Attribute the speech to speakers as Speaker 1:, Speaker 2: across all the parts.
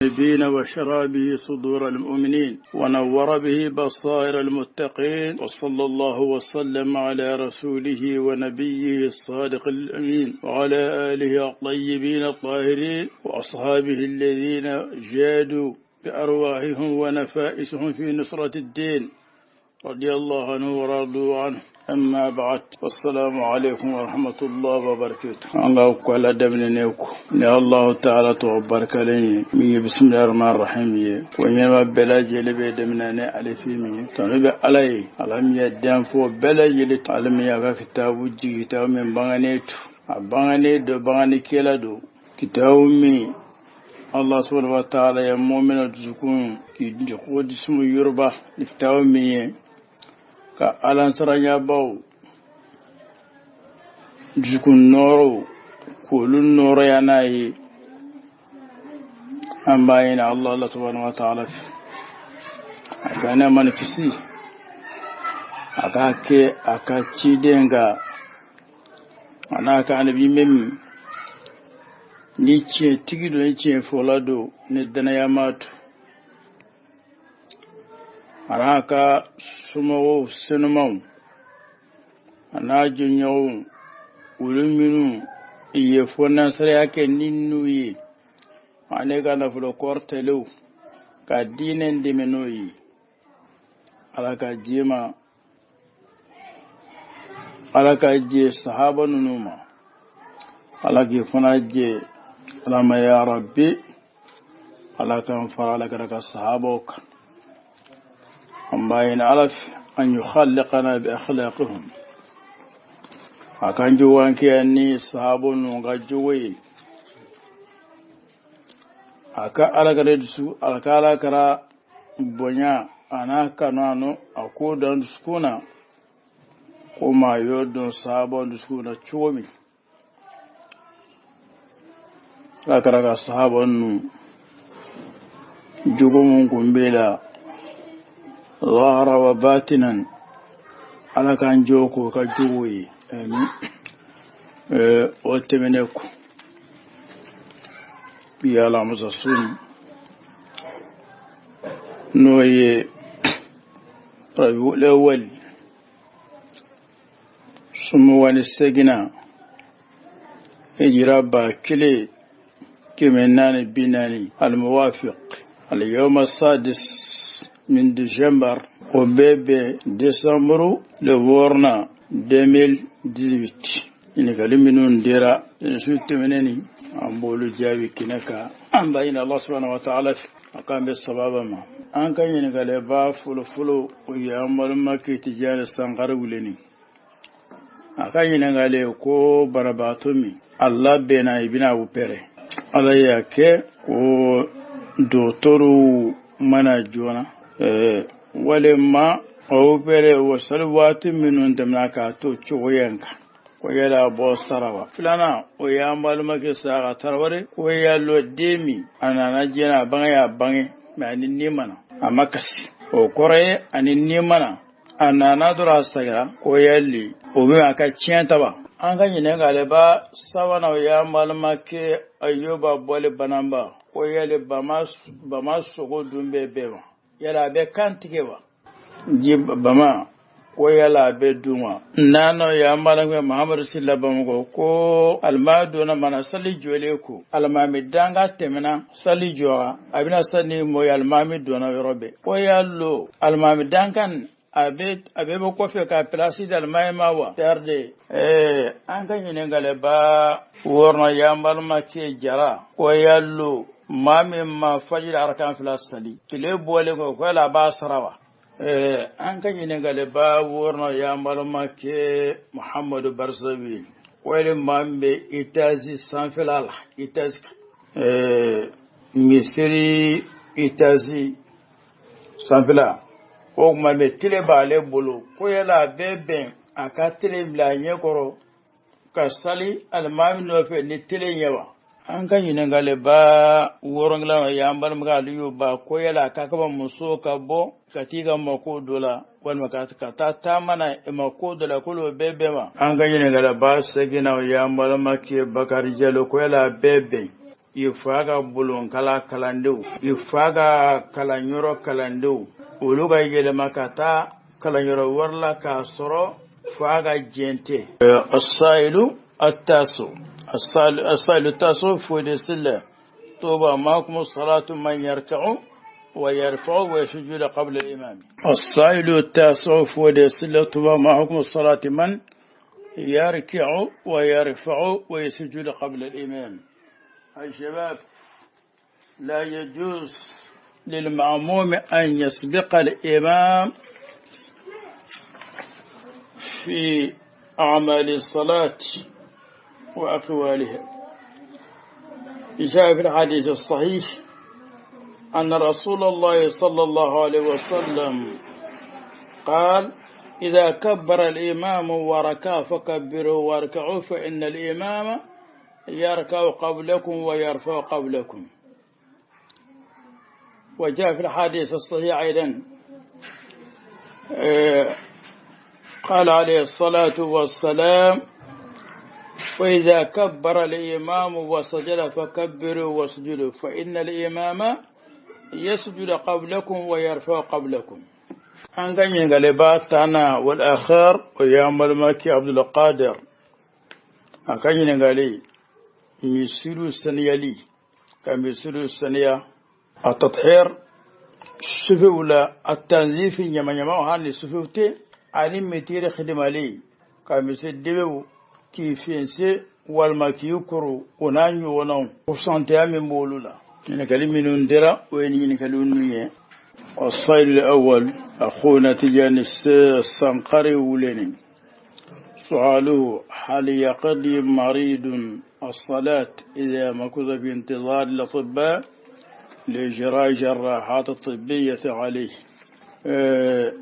Speaker 1: المذنبين وشرى به صدور المؤمنين ونور به بصائر المتقين، وصلى الله وسلم على رسوله ونبيه الصادق الأمين وعلى آله الطيبين الطاهرين وأصحابه الذين جادوا بأرواحهم ونفائسهم في نصرة الدين، رضي الله عنه ورضوا عنه. أما بعد، والسلام عليكم ورحمة الله وبركاته. الله قال دمنيكو يا الله تعالى تبارك لي من بسم الله الرحمن الرحيم. ونما بلا جلب دمناني على في من تنبي علي ألم يدم فو بلا جلب ألم يا كتاب كتاب من بغنيت بغني دو بغني كلا دو كتاب من الله سبحانه وتعالى يا مؤمن تزكون كي يقود اسمه يربح كتاب من ka alansaraɲabaw dusukun nɔɔrɔw k'olu nɔɔrɔya n'a ye, an b'a ɲini Allah subhanahu wa ta'ala fɛ a ka nɛɛma ni kisi a k'a kɛ a ka ciden kan a n'a ka annabi min ni tiɲɛtigi don, ni tiɲɛ fɔla don, ni danayama to, a n'a ka somɔgɔw senumanw a n'a jɛɲɔgɔnw, olu minnu ye fɔnansaraya kɛ ni n'u ye, ale ka nafolo kɔrɔtɛlenw ka diinɛ dɛmɛ n'o ye. Ala ka jɛ ma, Ala ka jɛ sahaba ninnu ma, Ala k'i fana jɛ Ala ma ya Rabbi, Ala k'an fara Ala kɛra ka sahabaw kan. An b'a ɲini Ala fɛ an yukhalliqana bi akhlaqihim, a k'an jowankeya ni sahaba ninnu ka jogo ye, a ka Ala kɛra dusu, a ka Ala kɛra bonya a n'a kanu a nɔ a k'o don dusukun na, ko maa y'o don sahaba dusukun na cogo min. Ala kɛra ka sahaba ninnu jogo mun kun b'e la ظاهرا وباطنا، على كان جوكو كجوي امين. وتمنكو يا لا مزسون نوي ربيع الاول سموان السجنة هجرة باكلي كمنان بناني الموافق اليوم السادس من ديسمبر وبيبي ديسمبر لورنا 2018. ɲininkali minnu dira su tɛmɛnen an b'olu jaabi kɛnɛ kan. An b'a ɲini Allah subhanahu wa ta'ala fɛ a k'an bɛ sababa ma. An ka ɲininkaliba fɔlɔfɔlɔ o ye an balimakɛ Tijani Sankare Wuleni. A ka ɲininkali ko banabaatɔ min a labɛnna i bɛna opéré, Ala y'a kɛ ko dɔgɔtɔrɔw mana joona, walima a opéré o sali waati minnu tɛmɛna k'a to cogoya in kan, ko yala a bɔ sara wa. Filanan o y'an balimakɛ Saka Tarawele, ko yalo den min a nana diɲɛ na, a bange y'a bange mɛ ani ni mana a ma kasi, o kɔrɔ ye ani ni mana a nana dɔrɔn a sagira, ko yali o bɛ a ka tiɲɛ ta wa. An ka ɲininkaliba sabanan o y'an balimakɛ Ayoba Bɔli Bananba, ko yali bama sogo dun bɛ bɛn wa, yala a bɛ kan tigɛ wa, ji bama ko yala a bɛ dun wa. Naaninan y'an balimakɛ Mahamadu Sila Bamakɔ, ko alimami donna mana sali jɔlen ko alimami danga tɛmɛna sali jɔra, a bɛna sali ni mɔ ye, alimami donna yɔrɔ bɛɛ, ko yalo alimami dankan a bɛ bɔ kɔfɛ ka pilasi di alimami ma wa tarde. An ka ɲininkaliba wɔɔrɔnan y'an balimakɛ Jara, ko yalo maa min ma fajiri arakan fila sali tile bɔlen kɔ, ko yala a b'a sara wa. An ka ɲininkaliba wɔɔrɔnan y'an balimakɛ Muhamadu Barisawi, ko yali maa min bɛ itazi sanfɛla la, itazi misiri itazi sanfɛla, o tuma mɛ tile b'ale bolo, ko yala a bɛ bɛn a ka tile bila a ɲɛkɔrɔ ka sali alimami nɔfɛ ni tile ɲɛ wa. An ka ɲininkaliba wɔɔrɔnkilan y'an balimakɛ Aliyu Ba, ko yala a ka kaba muso ka bɔ ka t'i ka mako dɔ la walima ka taa taama na mako dɔ la, k'olu bɛɛ bɛn wa. An ka ɲininkaliba seginna y'an balimakɛ Bakari Jalo, ko yala a bɛɛ bɛn I fa ka bolonkala kalandenw, i fa ka kalanyɔrɔ kalandenw, olu ka yɛlɛma ka taa kalanyɔrɔ wɛrɛ la k'a sɔrɔ fa ka jɛn tɛ. السائل التاسع السائل التاسع فودي سلة طوبى معكم الصلاة من يركع ويرفع ويسجد قبل الإمام. السائل التاسع فودي سلة طوبى معكم الصلاة من يركع ويرفع ويسجد قبل الإمام. أي شباب، لا يجوز للمأموم أن يسبق الإمام في أعمال الصلاة وأقوالها. جاء في الحديث الصحيح أن رسول الله صلى الله عليه وسلم قال: إذا كبر الإمام وركع فكبروا واركعوا، فإن الإمام يركع قبلكم ويرفع قبلكم. وجاء في الحديث الصحيح أيضا قال عليه الصلاة والسلام: وإذا كبر الإمام وسجد فكبروا واسجدوا، فإن الإمام يسجد قبلكم ويرفع قبلكم. An ka ɲininkaliba tannan والآخر o y'an balimakɛ Abdulkadir. A ka ɲininkali, misiriw saniyali, ka misiriw saniya, التطهير sufew la, التنظيف ɲamaɲamaw hali ni sufew tɛ, ani mitiri xidimali, ka misi dibew k'i fense walima k'i kuru, o n'a ɲɔgɔnnaw, kusanteya min b'olu la. Ɲininkali minnu dira, o ye ni ɲininkali ninnu ye. السائل الأول أخونا تجاني السنقري ولني، سؤاله: هل يقضي مريض الصلاة إذا مكث في انتظار الأطباء لإجراء جراحات الطبية عليه؟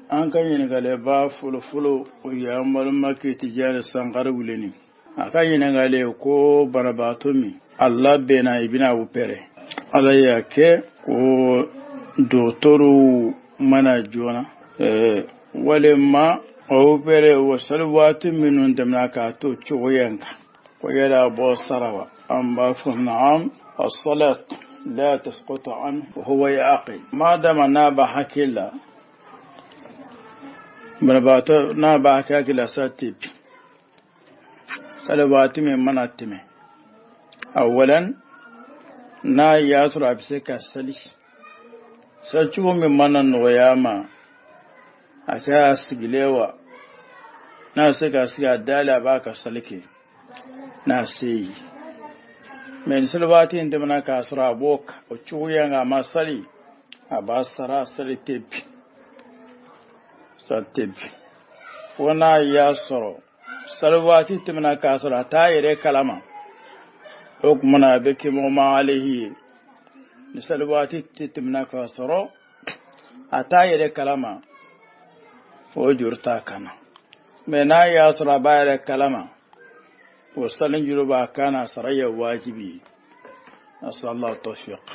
Speaker 1: An ka ɲininkaliba fɔlɔfɔlɔ, o y'an balimakɛ Tijani Sankare wuleni. A ka ɲininkali ko banabaatɔ min a labɛnna, i bɛna opéré, Ala y'a kɛ ko dɔgɔtɔrɔw mana joona, walima a opéré o sali waati minnu tɛmɛna k'a to cogoya in kan, ko yala a bɔ sara wa? An b'a fɔ: نعم، الصلاة لا تسقط عنه وهو يعقل، ما دام n'a b'a hakili la. Banabaatɔ n'a b'a hakili la, sa tɛ bin sali waati min mana tɛmɛ. Awalan, n'a y'a sɔrɔ a bɛ se ka sali, salicogo min mana nɔgɔya a ma, a kɛra sigilen wa, n'a se ka sigi a dalen, a b'a ka sali kɛ n'a se ye. Mɛ ni sali waati in tɛmɛna k'a sɔrɔ a b'o o cogoya kan, a ma sali, a b'a sara. Sali tɛ bin, sali tɛ bin, fo n'a y'a sɔrɔ sali waati tɛmɛna k'a sɔrɔ a t'a yɛrɛ kalama. O tuma na, a bɛ kɛ مغمى عليه ye. Ni sali waati tɛmɛna k'a sɔrɔ a t'a yɛrɛ kalama, o juru t'a kan na. Mɛ n'a y'a sɔrɔ a b'a yɛrɛ kalama, o sali juru b'a kan na, sara ye wajibi ye. نسأل الله التوفيق.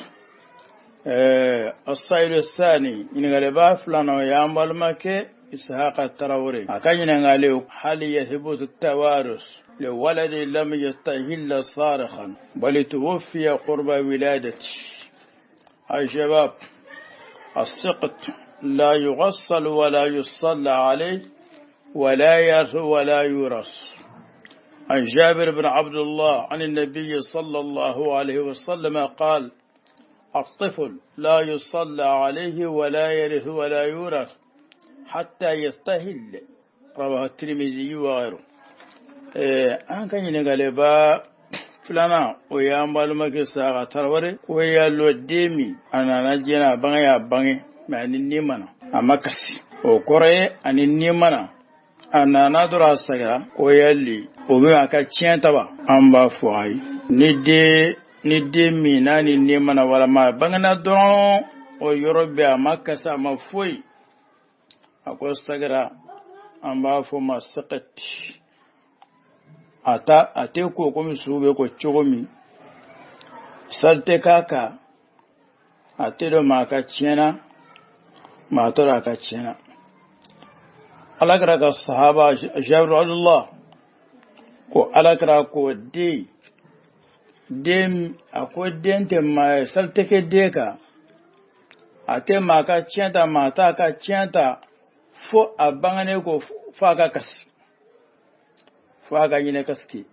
Speaker 1: السائل الثاني, ɲininkaliba filanan, o y'an balimakɛ Ishaqa Tarawele. A ka ɲininkali: هل يثبت التوارث لولد لم يستهل صارخا بل توفي قرب ولادته؟ أي شباب، السقط لا يغسل ولا يصلى عليه ولا يرث ولا يورث. عن جابر بن عبد الله عن النبي صلى الله عليه وسلم قال: الطفل لا يصلى عليه ولا يرث ولا يورث حتى يستهل. رواه الترمذي وغيره. An ka ɲininkaliba filanan, o y'an balimakɛ Saka Tarawele, ko y'a lɔ den min a nana diɲɛ na, a bange y'a bange mɛ ani ni mana, a ma kasi, o kɔrɔ ye ani ni mana, a nana dɔrɔn a sagira, ko yali o bɛ a ka tiɲɛ ta wa? An b'a fɔ ayi. Ni den min n'a ni ni mana, walama a bangena dɔrɔn, o yɔrɔ bɛɛ, a ma kasi, a ma foyi, a ko sagira, an b'a fɔ ma sakati. A ta a tɛ ko komi su bɛ ko cogo min, sali tɛ k'a kan, a tɛ dɔn maa ka tiɲɛna, maa tɔ a ka tiɲɛna. Ala kɛra ka sahaba Jabir Abdullah ko ala kɛra ko den Den a ko den tɛ maa ye, sali tɛ kɛ den kan, a tɛ maa ka tiɲɛ ta, maa t'a ka tiɲɛ ta, fo a bangenen ko fo a ka kasi, fo a ka ɲinɛ kasiki.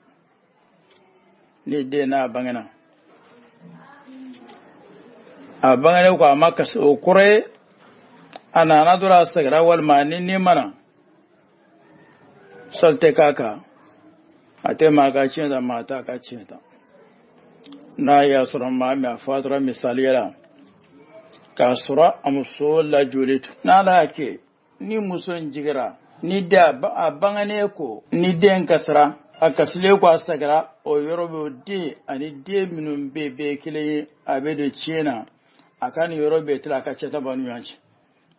Speaker 1: Ni den n'a bangena, a bangenen ko a ma kasi, o kɔrɔ ye a nana dɔrɔn a segira, walima ni ni mana sali tɛ k'a kan, a tɛ maa ka tiɲɛ ta, maa t'a ka tiɲɛ ta. N'a y'a sɔrɔ maa min a fatura misaliya la k'a sɔrɔ a muso lajoli tun, n'ala y'a kɛ ni muso in jigira, ni den a bangenen ko ni den kasira, a kasilen ko a sagira, o yɔrɔ bɛ den ani den minnu bɛ bɛɛ kelen ye, a bɛ don tiɲɛ na, a ka nin yɔrɔ bɛɛ tila a ka cɛ ta bɔ ni ɲɔgɔn cɛ.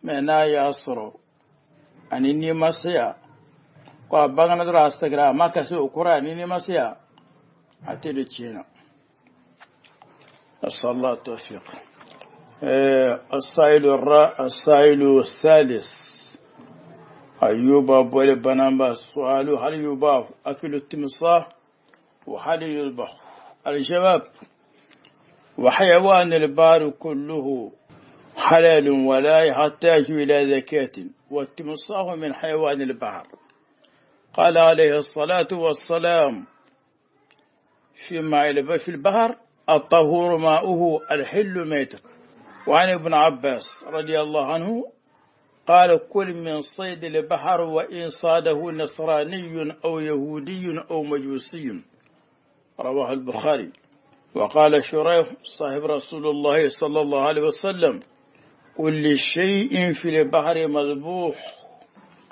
Speaker 1: Mɛ n'a y'a sɔrɔ ani n'i ma se yan ko a bangena dɔrɔn a sagira, a ma kasi, o kɔrɔ ani n'i ma se yan, a tɛ don tiɲɛ na. أسأل الله التوفيق. السائل السائل الثالث أيوب أبو بنامبا، السؤال: هل يباح أكل التمساح وهل يذبح؟ الجواب: وحيوان البار كله حلال ولا يحتاج إلى زكاة، والتمساح من حيوان البحر. قال عليه الصلاة والسلام: فيما في البحر الطهور ماؤه الحل ميتة. وعن ابن عباس رضي الله عنه قال: كل من صيد البحر وإن صاده نصراني أو يهودي أو مجوسي. رواه البخاري. وقال شريح صاحب رسول الله صلى الله عليه وسلم: كل شيء في البحر مذبوح.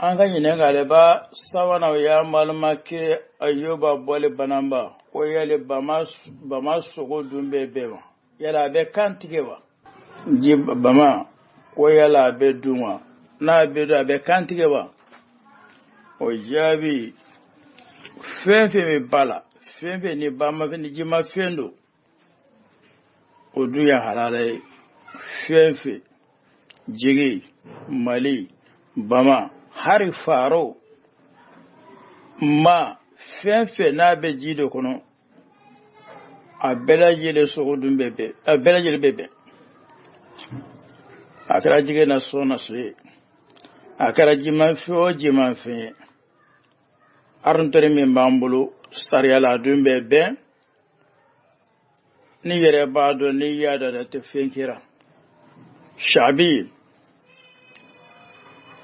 Speaker 1: An ka ɲininkali ba sabanan, o y'an balimakɛ Ayuba bɔli Bananba ko yali bama sogo dun bɛ bɛn wa, yala a bɛ kan tigɛ wa? Ji bama ko yala a bɛ dun wa, n'a bɛ dun a bɛ kan tigɛ wa? O jaabi: fɛn fɛn bɛ ba la, fɛn fɛn ni ba ma fɛn ni ji ma fɛn don, o dun ye halala ye. Fɛn fɛn jigi, mali, bama, hari faro ma, fɛn fɛn n'a bɛ ji de kɔnɔ, a bɛɛ lajɛlen sogo dun bɛ bɛn, a bɛɛ lajɛlen bɛ bɛn. A kɛra jigin na sɔn na so ye, a kɛra jimafɛn o jimafɛn ye, arintɔri min b'an bolo sariya la, a dun bɛ bɛn. Ni yɛrɛ b'a dɔn, n'i y'a dɔn a tɛ fɛn kɛra. Shabi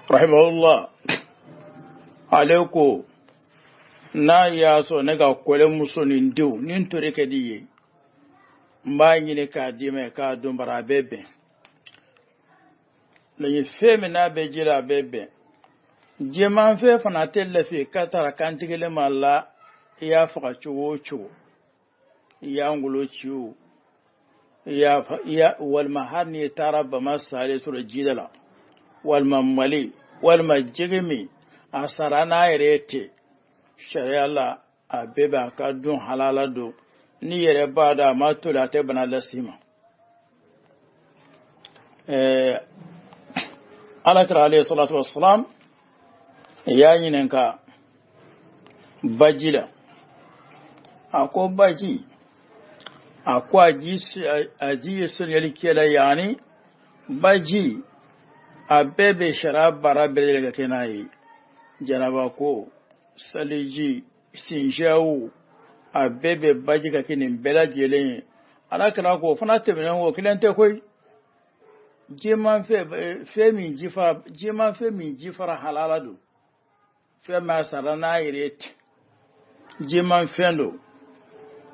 Speaker 1: rahimahullah ale ko n'a y'a sɔrɔ ne ka kɔlɛ muso ni denw ni n tori ka di ye, n b'a ɲini k'a d'i ma k'a dun, bara a bɛ bɛn. Laɲi fɛn min n'a bɛ ji la, a bɛ bɛn. Jɛmanfɛn fana tɛ lafi ka tara kantigɛli ma la, i y'a faga cogo o cogo, i y'a ngolo ci o, i y'a walima hali n'i taara bama salen sɔrɔ jida la, walima mali, walima jɛgɛ min a sara n'a yɛrɛ tɛ sariya la, a bɛɛ b'a ka dun halala don. N'i yɛrɛ b'a dɔn a ma toli, a tɛ bana las'i ma. Ala kira alayhi salatu wassalam y'a ɲininka baji la, a ko baji, a ko a ji ye sɔnyalikɛla, yaani baji a bɛɛ bɛ sariya baara bɛɛ lajɛlen ka kɛ n'a ye, janaba ko, saliji, sinjaw, a bɛɛ bɛ baji ka kɛ nin bɛɛ lajɛlen ye. Ala kira ko o fana tɛmɛnen kɔ, kelen tɛ koyi. Jimafɛn fɛn min ji fara, jimafɛn min ji fara halala don, fɛn min a sara n'a yɛrɛ ye ten, jimafɛn don,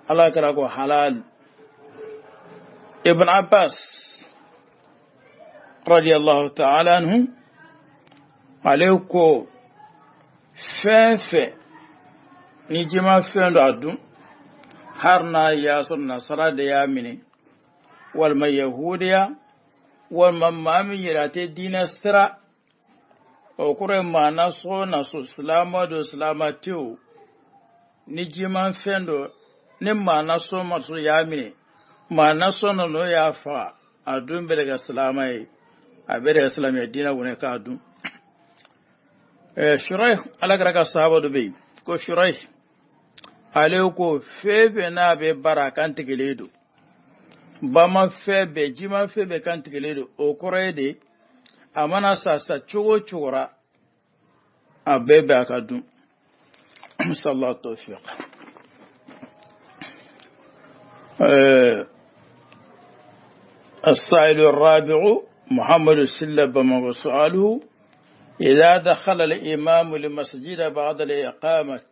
Speaker 1: ala kira ko halal. Ibn Abbas radiyallahu ta'ala anhu ale ko fɛn fɛn ni jimafɛn don, a dun, har n'a y'a sɔrɔ nasara de y'a minɛ, walima yahudiya, walima maa min yɛrɛ a tɛ diinɛ sira, o kɔrɔ ye maa na so na so, silama don, silama tɛ o, ni jimafɛn don, ni maa na so ma so y'a minɛ, maa na so na n'o y'a faga, a dun bɛ kɛ silama ye, a bɛ kɛ silamɛya diinɛ kɔnɔ k'a dun. Shuraih, ala kɛra ka sahaba dɔ bɛ yen ko Shuraih. Ale ko fɛn fɛn n'a bɛ bara a kantigɛlen don, bama fɛn bɛɛ, jima fɛn bɛɛ kantigɛlen don. O kɔrɔ ye de a mana sa sa cogo o cogo ra, a bɛɛ bɛ a ka dun. Sallallahu tawfiq. السائل الرابع محمد السلة بمغ سؤاله: إذا دخل الإمام المسجد بعد الإقامة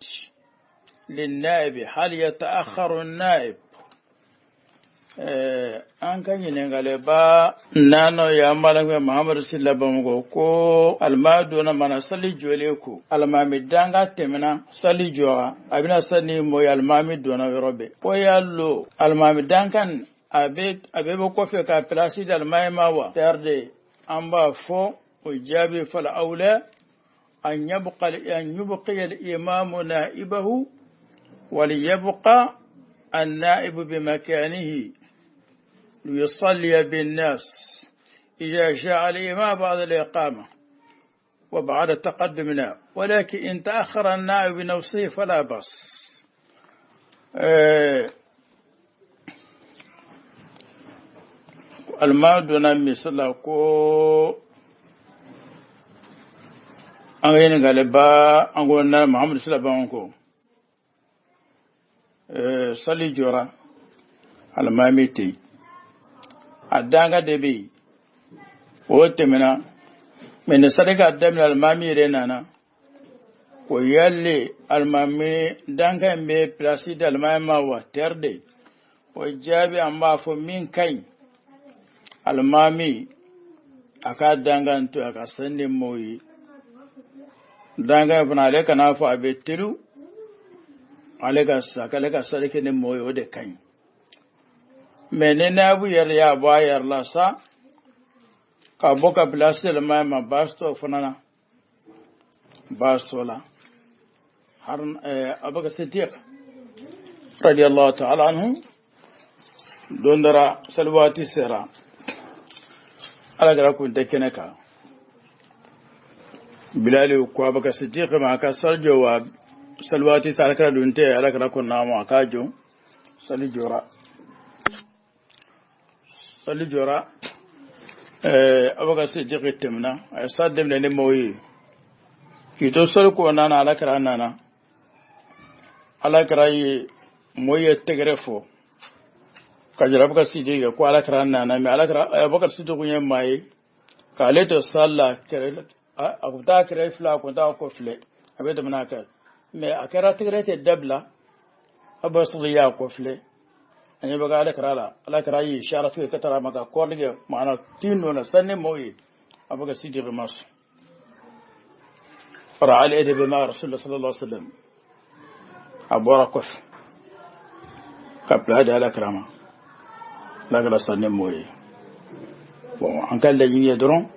Speaker 1: للنائب هل يتأخر النائب؟ An ka ɲininkaliba nano ya malamɛ Muhammadu Silla Bamakɔ ko alimami donna mana sali jɔlen ko alimami danga tɛmɛna sali jɔra, a bɛna sali ni mɔ ye, alimami donna yɔrɔ bɛɛ ko y'a lo alimami dankan a bɛ bɔ kɔfɛ ka pilasi di alimami ma wa tɛrɛ an b'a fɔ o jaabi fala awla an yubqiya al-imamu naibahu wal yabqa an-naibu bimakanihi ليصلي بالناس إذا جاء الإمام بعد الإقامة وبعد تقدمنا، ولكن إن تأخر النائب بنفسه فلا بأس. المادنا مثل كو أن غالبا أنقولنا محمد صلى الله عليه وسلم صلي جورا الماميتي a danga de bɛ yen, o tɛmɛna mɛ ni sadaka daminɛ alimami yɛrɛ nana ko yali alimami danka in bɛ pilasi di alimami ma wa tɛri de o jaabi an b'a fɔ min ka ɲi alimami a ka danka in to a ka sani ni mɔgɔw ye. Danka in fana ale kana fɔ a bɛ telu ale ka sa k'ale ka sadaka ni mɔgɔw ye, o de ka ɲi. Mɛ ni naabu yɛrɛ y'a bɔ a yɛrɛ la sa ka bɔ ka bila silamɛ ma baasi t'o fana na, baasi t'o la. Har Abubakar Siddiq radiyallahu ta'ala anhu don dɔ la sali waati sera, Ala kɛra kun tɛ kɛnɛ kan, Bilali ko Abubakar Siddiq ma a ka sali jɔ wa sali waati sera, Ala kɛra dun tɛ, Ala kɛra ko naamu a k'a jɔ, sali jɔra. Sali jɔra, Abubakar Siddiq tɛmɛna a ye sa daminɛ ni mɔgɔw ye k'i to sali kɔnɔna na, Ala kɛra nana, Ala kɛra ye mɔgɔw ye tɛgɛrɛ fɔ ka jira Abubakar Siddiq ko Ala kɛra nana. Mɛ Ala kɛra Abubakar Siddiq ye maa ye k'ale to sali la, a kun t'a kɛrɛ filɛ, a kun t'a kɔ filɛ, a bɛ tɛmɛ n'a kan. Mɛ a kɛra tɛgɛrɛ tɛ dabila, Abubakar Siddiq y'a kɔ filɛ, an ɲɛ bɛ ka Ala kɛra la, Ala kɛra ye sara to ka taara ma ka kɔrɔli kɛ maana tin nɔ na sanni mɔgɔw ye. Abubakar Siddiq ma sɔn. Fara ale de bɛ ma Rasulullah sallallahu alaihi wasallam, a bɔra kɔfɛ ka bila di Ala kɛra ma, Ala kɛra sanni mɔgɔw ye. Bon, an ka laɲini ye dɔrɔn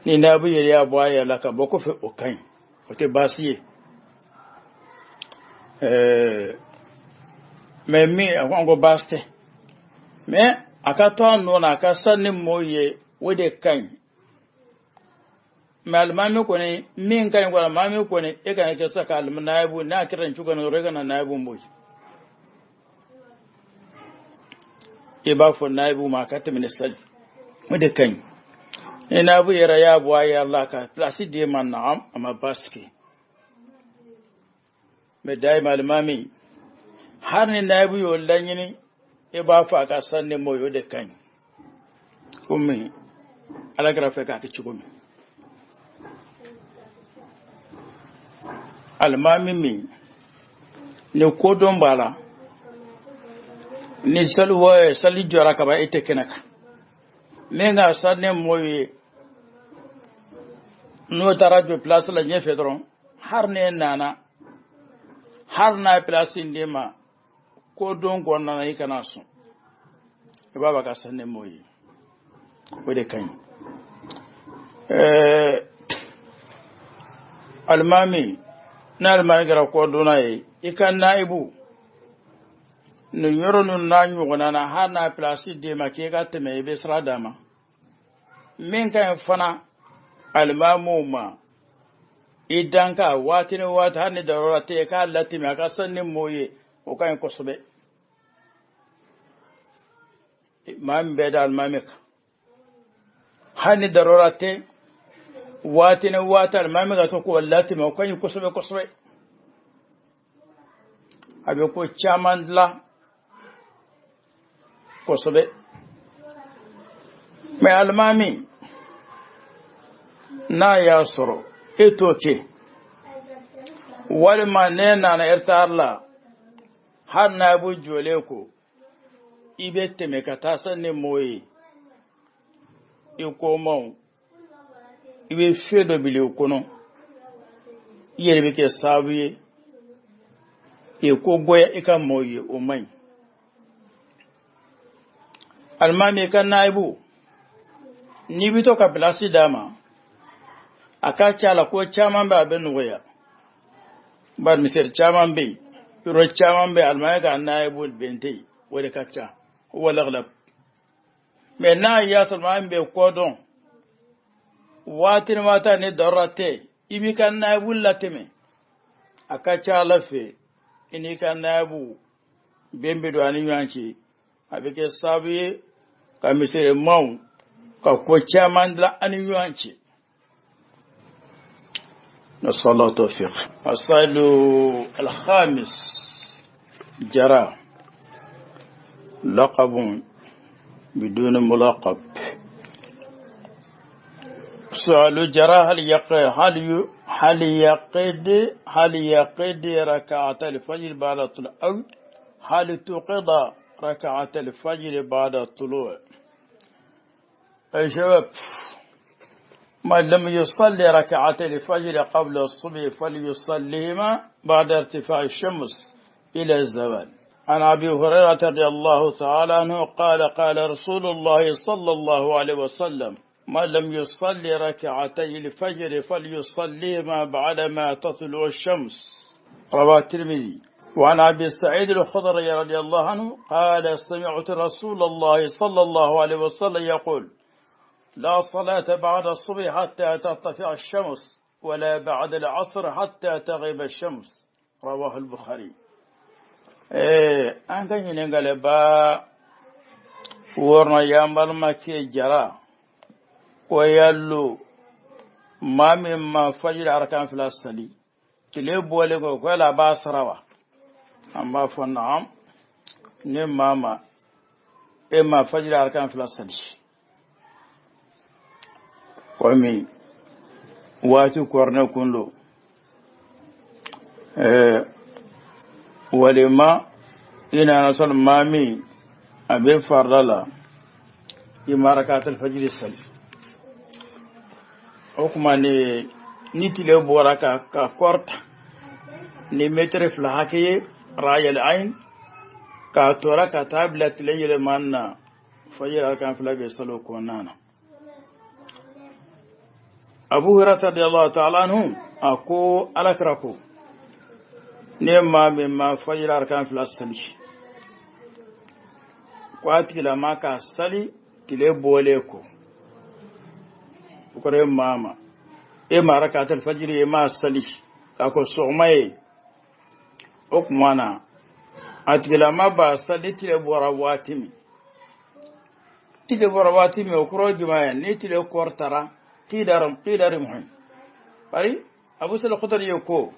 Speaker 1: ni naabu yɛrɛ y'a bɔ a yɛrɛ la ka bɔ kɔfɛ, o ka ɲi, o tɛ baasi ye. Mɛ min an ko baasi tɛ, mɛ a ka to a nɔ na a ka sa ni mɔgɔw ye, o de ka ɲi. Mɛ alimami kɔni min ka ɲi kɔni, alimami kɔni e kana kɛ sa ka naabu n'a kɛra nin cogo in na dɔrɔn e kana naabu bɔ yen, i b'a fɔ naabu ma a ka tɛmɛ ni sali, o de ka ɲi. Ni naabu yɛrɛ y'a bɔ a yɛrɛ la ka pilasi d'e ma, naam, a ma baasi kɛ. Mɛ dayima alimami har ni naabu y'o laɲini, i b'a fɔ a ka san ni mɔgɔ ye, o de ka ɲi. Komi Ala kɛra fɛ k'a kɛ cogo min, alimami min ni kodɔn b'a la, ni sali wɔ sali jɔra ka ban e tɛ kɛnɛ kan, min ka san ni mɔgɔ ye n'o taara jɔ pilasi la ɲɛfɛ dɔrɔn, har ne nana har n'a ye pilasi in d'e ma ko don kɔnɔna na i kana sɔn, i b'a fɔ ka san ni mɔgɔ ye, o de ka ɲi. Alimami ni alimami kɛra kɔdonna ye, i ka naibu nin yɔrɔ ninnu n'a ɲɔgɔnna na, hali n'a pilasi d'e ma k'e ka tɛmɛ, i bɛ sira d'a ma. Min ka ɲi fana alimamiw ma, i dan ka waati ni waati, hali ni darura tɛ yen, k'a latɛmɛ a ka san ni mɔgɔw ye. O ka ɲi kosɛbɛ. Maa min bɛ da alimami kan, hali ni darura tɛ, waati ni waati alimami ka to k'o latɛmɛ, o ka ɲi kosɛbɛ kosɛbɛ. A bɛ ko caman dilan kosɛbɛ. Mɛ alimami n'a y'a sɔrɔ e t'o kɛ, walima ne nana retard la, hali n'a b'u jɔlen ko i bɛ tɛmɛ ka taa sa ni mɔgɔ ye, i komaw i bɛ fɛn dɔ bila i kɔnɔ, i yɛrɛ bɛ kɛ sababu ye i ko goya i ka mɔgɔw ye, o man ɲi. Alimami ka naibu, n'i bɛ to ka pilasi d'a ma, a ka ca la ko caman bɛ a bɛ nɔgɔya. Bari misiri caman bɛ yen, yɔrɔ caman bɛ yen, alimami ka naibu bɛn tɛ yen, o de ka ca wala. Mɛ n'a y'a sɔrɔ maa min bɛ kɔ dɔn, waati ni waati ni darura tɛ, i b'i ka naibu latɛmɛ, a ka ca ala fɛ i n'i ka naibu bɛn bɛ don a ni ɲɔgɔn cɛ, a bɛ kɛ sababu ye ka misirimaw ka ko caman dilan an ni ɲɔgɔn cɛ. نسأل الله التوفيق. السؤال الخامس: جرى لقب بدون ملاقب. سؤال جرى: هل يقضي ركعة الفجر بعد الطلوع أو هل تقضى ركعة الفجر بعد الطلوع؟ أي شباب، من لم يصلي ركعة الفجر قبل الصبح فليصليهما بعد ارتفاع الشمس إلى الزوال. عن أبي هريرة رضي الله تعالى عنه قال: قال رسول الله صلى الله عليه وسلم: من لم يصلي ركعتي الفجر فليصليهما بعدما تطلع الشمس. رواه الترمذي. وعن أبي سعيد الخدري رضي الله عنه قال: سمعت رسول الله صلى الله عليه وسلم يقول: لا صلاة بعد الصبح حتى ترتفع الشمس، ولا بعد العصر حتى تغيب الشمس. رواه البخاري. An ka ɲininkali ba wɔɔrɔnan, y'an balimakɛ Jara ko yalo maa min ma fajiri arakan fila sali tile bɔlen kɔ, ko yala a b'a sara wa? An b'a fɔ naam. Ni maa ma e ma fajiri arakan fila sali, komi waati kɔrɔnɛ kun don, walima i nana sɔrɔ maa min a bɛ farida la, i ma rakatul fajiri sali, o kuma ni tile bɔra ka kɔrɔta ni mɛtiri 2 hakɛ ye rayal ain, k'a tora ka taa bila tile yɛlɛmani na, fajiri arakan fila bɛ sali o kɔnɔna na. Abu Hurairah radiyallahu ta'ala anhu a ko alakira ko ne maa min ma fajiri arakan fila sali, ko a tigilama k'a sali tile bɔlen kɔ, o kɔrɔ ye maa ma e ma rakatul fajiri e ma sali k'a ko sɔgɔma ye, o tuma na a tigilama b'a sali tile bɔra waati min. Tile bɔra waati min, o kɔrɔ ye jumɛn ye? Ni tile kɔrɔtara qidar muhim. Bari Abu Sa'id al-Khudri ye ko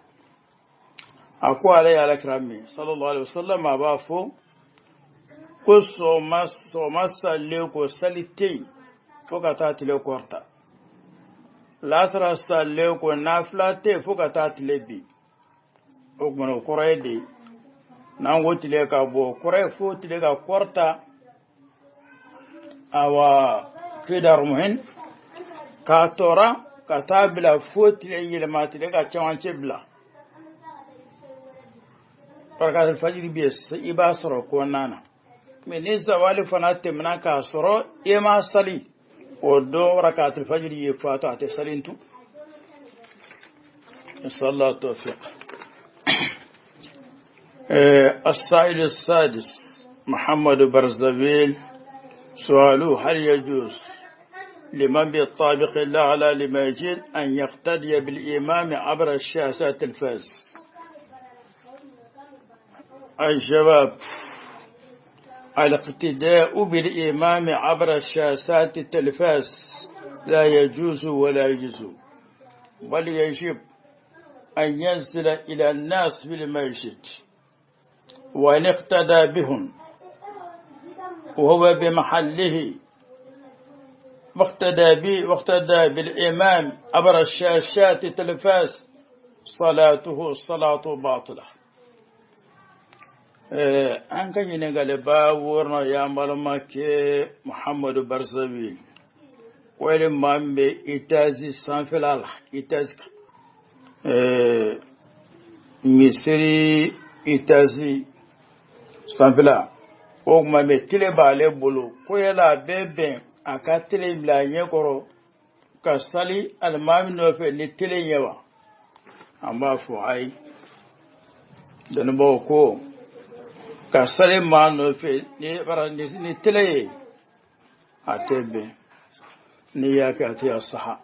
Speaker 1: a ko ale ye alakira min sallallahu alaihi wasallam a b'a fɔ ko sɔgɔma salen ko sali tɛ yen fo ka taa tile kɔrɔta, lasara salen ko nafila tɛ yen fo ka taa tile bin. O kumana o kɔrɔ ye de n'an ko tile ka bɔ, o kɔrɔ ye fo tile ka kɔrɔta awa qidar muhin, k'a tora ka taa bila fo tile yɛlɛma, tile ka cɛmancɛ bila. Rakatul fajiri bɛ i b'a sɔrɔ kɔnɔna na. Mɛ ni zawali fana tɛmɛna k'a sɔrɔ e ma sali, o don rakatul fajiri ye fatu, a tɛ sali tun. Nasallahu tawfiq. السائل السادس محمد برزبيل سؤاله: هل يجوز لمن بالطابق الأعلى لمسجد أن يقتدي بالإمام عبر الشاشات التلفاز؟ الجواب: الاقتداء بالإمام عبر شاشات التلفاز لا يجوز ولا يجوز، بل يجب أن ينزل إلى الناس في المسجد وأن اقتدى بهم وهو بمحله، واقتدى به واقتدى بالإمام عبر الشاشات التلفاز صلاته صلاة باطلة. An ka ɲininkali ba wɔɔrɔnan y'an balimakɛ Muhamadu Barisabi wali maa min bɛ itazi sanfɛla la, itazi kan, misiri itazi sanfɛla, o tuma mɛ tele b'ale bolo, ko yala a bɛ bɛn a ka tele bila a ɲɛkɔrɔ ka sali alimami nɔfɛ ni tele ɲɛ wa? An b'a fɔ ayi. Dɔnnibaw ko ka sali maa nɔfɛ ni tele ye, a tɛ bɛn. N'i y'a kɛ, a tɛ a saha,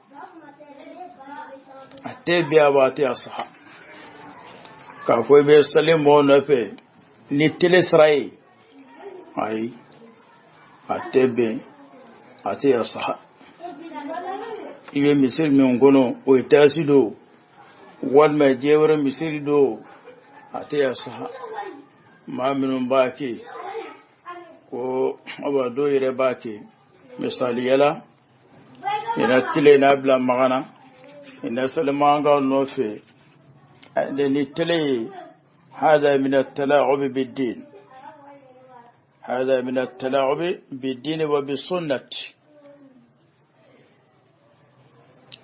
Speaker 1: a tɛ bɛn, a b'a tɛ a saha k'a fɔ i bɛ sali mɔgɔ nɔfɛ ni tele sira ye. Ayi, a tɛ bɛn, a tɛ a saha. I bɛ misiri min kɔnɔ, o ye taasi don walima diɲɛ wɛrɛ misiri don, a tɛ a saha. Maa minnu b'a kɛ ko aba dɔw yɛrɛ b'a kɛ, misaliyala ina tile n'a bila magana ina salimankaw nɔfɛ ni tele ye, هذا من التلاعب بالدين، هذا من التلاعب بالدين وبالسنة.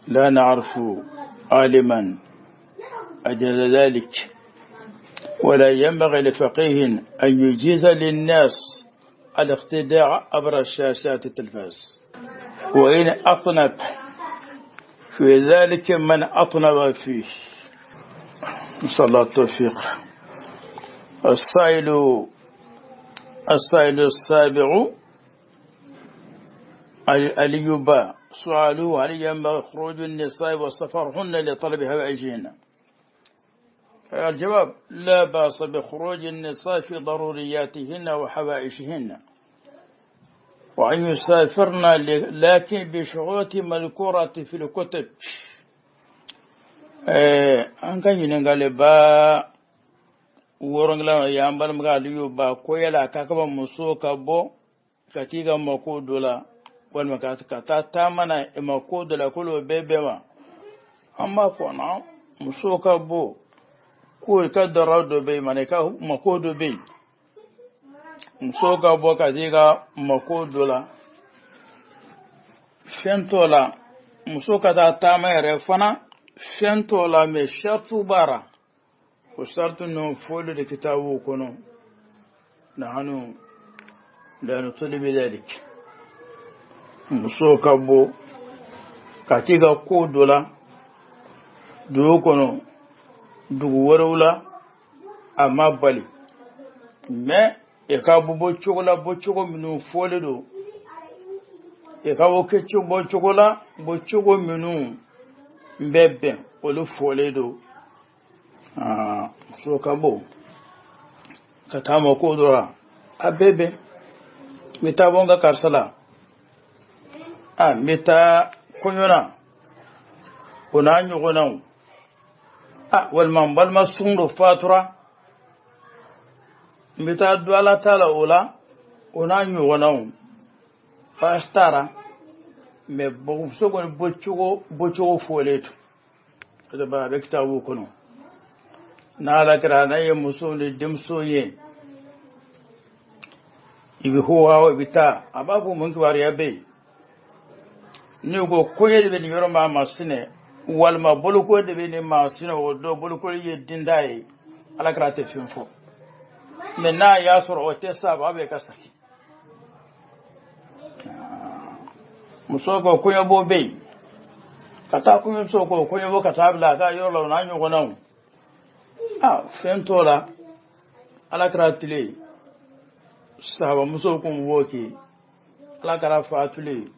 Speaker 1: لا نعرف عالما أجاز ذلك، ولا ينبغي لفقيه أن يجيز للناس الاقتداء عبر الشاشات التلفاز، وإن أطنب في ذلك من أطنب فيه. نسأل الله التوفيق. السائل السابع اليوبا سؤاله: هل ينبغي خروج النساء وسفرهن لطلب هوائجهن؟ الجواب: لا بأس بخروج النساء في ضرورياتهن وحوائجهن، وأن يسافرن لكن بشروط مذكورة في الكتب. An ka ɲininkali ba wɔɔrɔngilan y'an balimakɛ Aliyu ba ko yala a ka kaba muso ka bɔ ka t'i ka mako dɔ la walima ka taa taama na mako dɔ la, k'olu bɛɛ bɛn wa? An b'a fɔ na muso ka bɔ ko i ka dara dɔ bɛ yen, mana i ka mako dɔ bɛ yen, muso ka bɔ ka t'i ka mako dɔ la, fɛn t'o la. Muso ka taa taama yɛrɛ fana, fɛn t'o la, mɛ sartu b'a la, o sartu ninnu fɔli de kitabu kɔnɔ. Nahanu la nutali bidalik. Muso ka bɔ ka t'i ka ko dɔ la dugu kɔnɔ, dugu wɛrɛw la, a ma bali, mɛ i ka bɔ bɔ cogo la, bɔ cogo minnu fɔlen don, i ka bɔ kɛ bɔ cogo la, bɔ cogo minnu bɛ bɛn, olu fɔlen don. Muso ka bɔ ka taa ma ko dɔ la, a bɛɛ bɛn. N bɛ taa bɔ n ka karisa la, a n bɛ taa kɔɲɔ na, o n'a ɲɔgɔnnaw, a walima n balima sun dɔ fatura, n bɛ taa don ala ta la o la, o n'a ɲɔgɔnnaw, baasi t'a la. Mɛ muso kɔni bɔcogo fɔlen don, o a bɛ kitabu kɔnɔ. N'ala kɛra n'a ye muso ni denmuso ye, i bɛ hoa, i bɛ taa, a b'a fɔ mun kibaruya bɛ yen? N'u ko koɲɛ de bɛ nin yɔrɔ maa masinɛ, walima boloko de bɛ nin masinɛ, o don bolokoli ye dinda ye, ala kɛra tɛ fɛn fɔ. Mɛ n'a y'a sɔrɔ o tɛ sa, a bɛ ka saki. Muso ko kɔɲɔbɔ bɛ yen, ka taa kɔɲɔmuso ko kɔɲɔbɔ ka taa bila a ka yɔrɔ la, o n'a ɲɔgɔnnaw, a fɛn t'o la. Ala kɛra tile sahabamusow kun b'o kɛ, ala kɛra fatule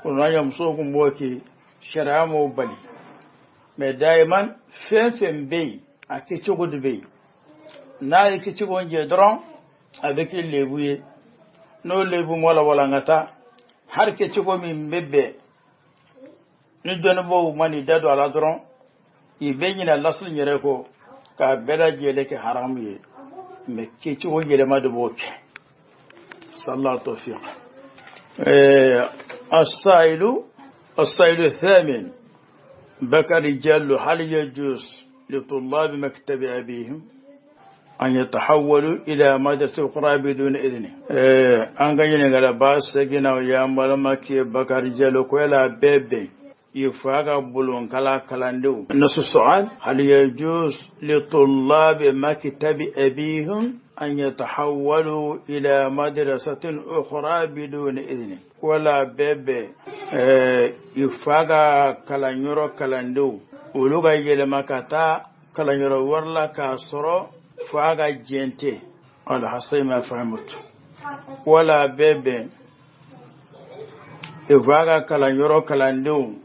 Speaker 1: o n'a ɲamusow kun b'o kɛ, sariya m'o bali. Mɛ dayiman fɛn fɛn bɛ yen, a kɛcogo de bɛ yen. N'a ye kɛcogo in jɛ dɔrɔn a bɛ kɛ lebu ye. N'o lebu ma walankata, hali kɛcogo min bɛ bɛn ni dɔnnibaaw ma n'i da don a la dɔrɔn, i bɛ ɲinɛ lasili yɛrɛ kɔ k'a bɛɛ lajɛlen kɛ haramu ye. Mɛ kɛcogo yɛlɛma de b'o kɛ. Sallallahu tawfiq. السائل الثامن بكر جل هل يجوز لطلاب مكتب أبيهم أن يتحولوا إلى مدرسة أخرى بدون إذنه؟ An ka ɲininkala ba seginna o y'an balimakɛ Bakari Jalo ko yala bɛɛ bɛn i fa ka bulonkala kalandenw. نص السؤال: هل يجوز لطلاب مكتب أبيهم أن يتحولوا إلى مدرسة أخرى بدون إذنه؟ Wala bɛɛ bɛn i fa ka kalanyɔrɔ kalandenw olu ka yɛlɛma ka taa kalanyɔrɔ wɛrɛ la k'a sɔrɔ fa ka jɛn tɛ? على حسب ما فهمت, wala bɛɛ bɛn i fa ka kalanyɔrɔ kalandenw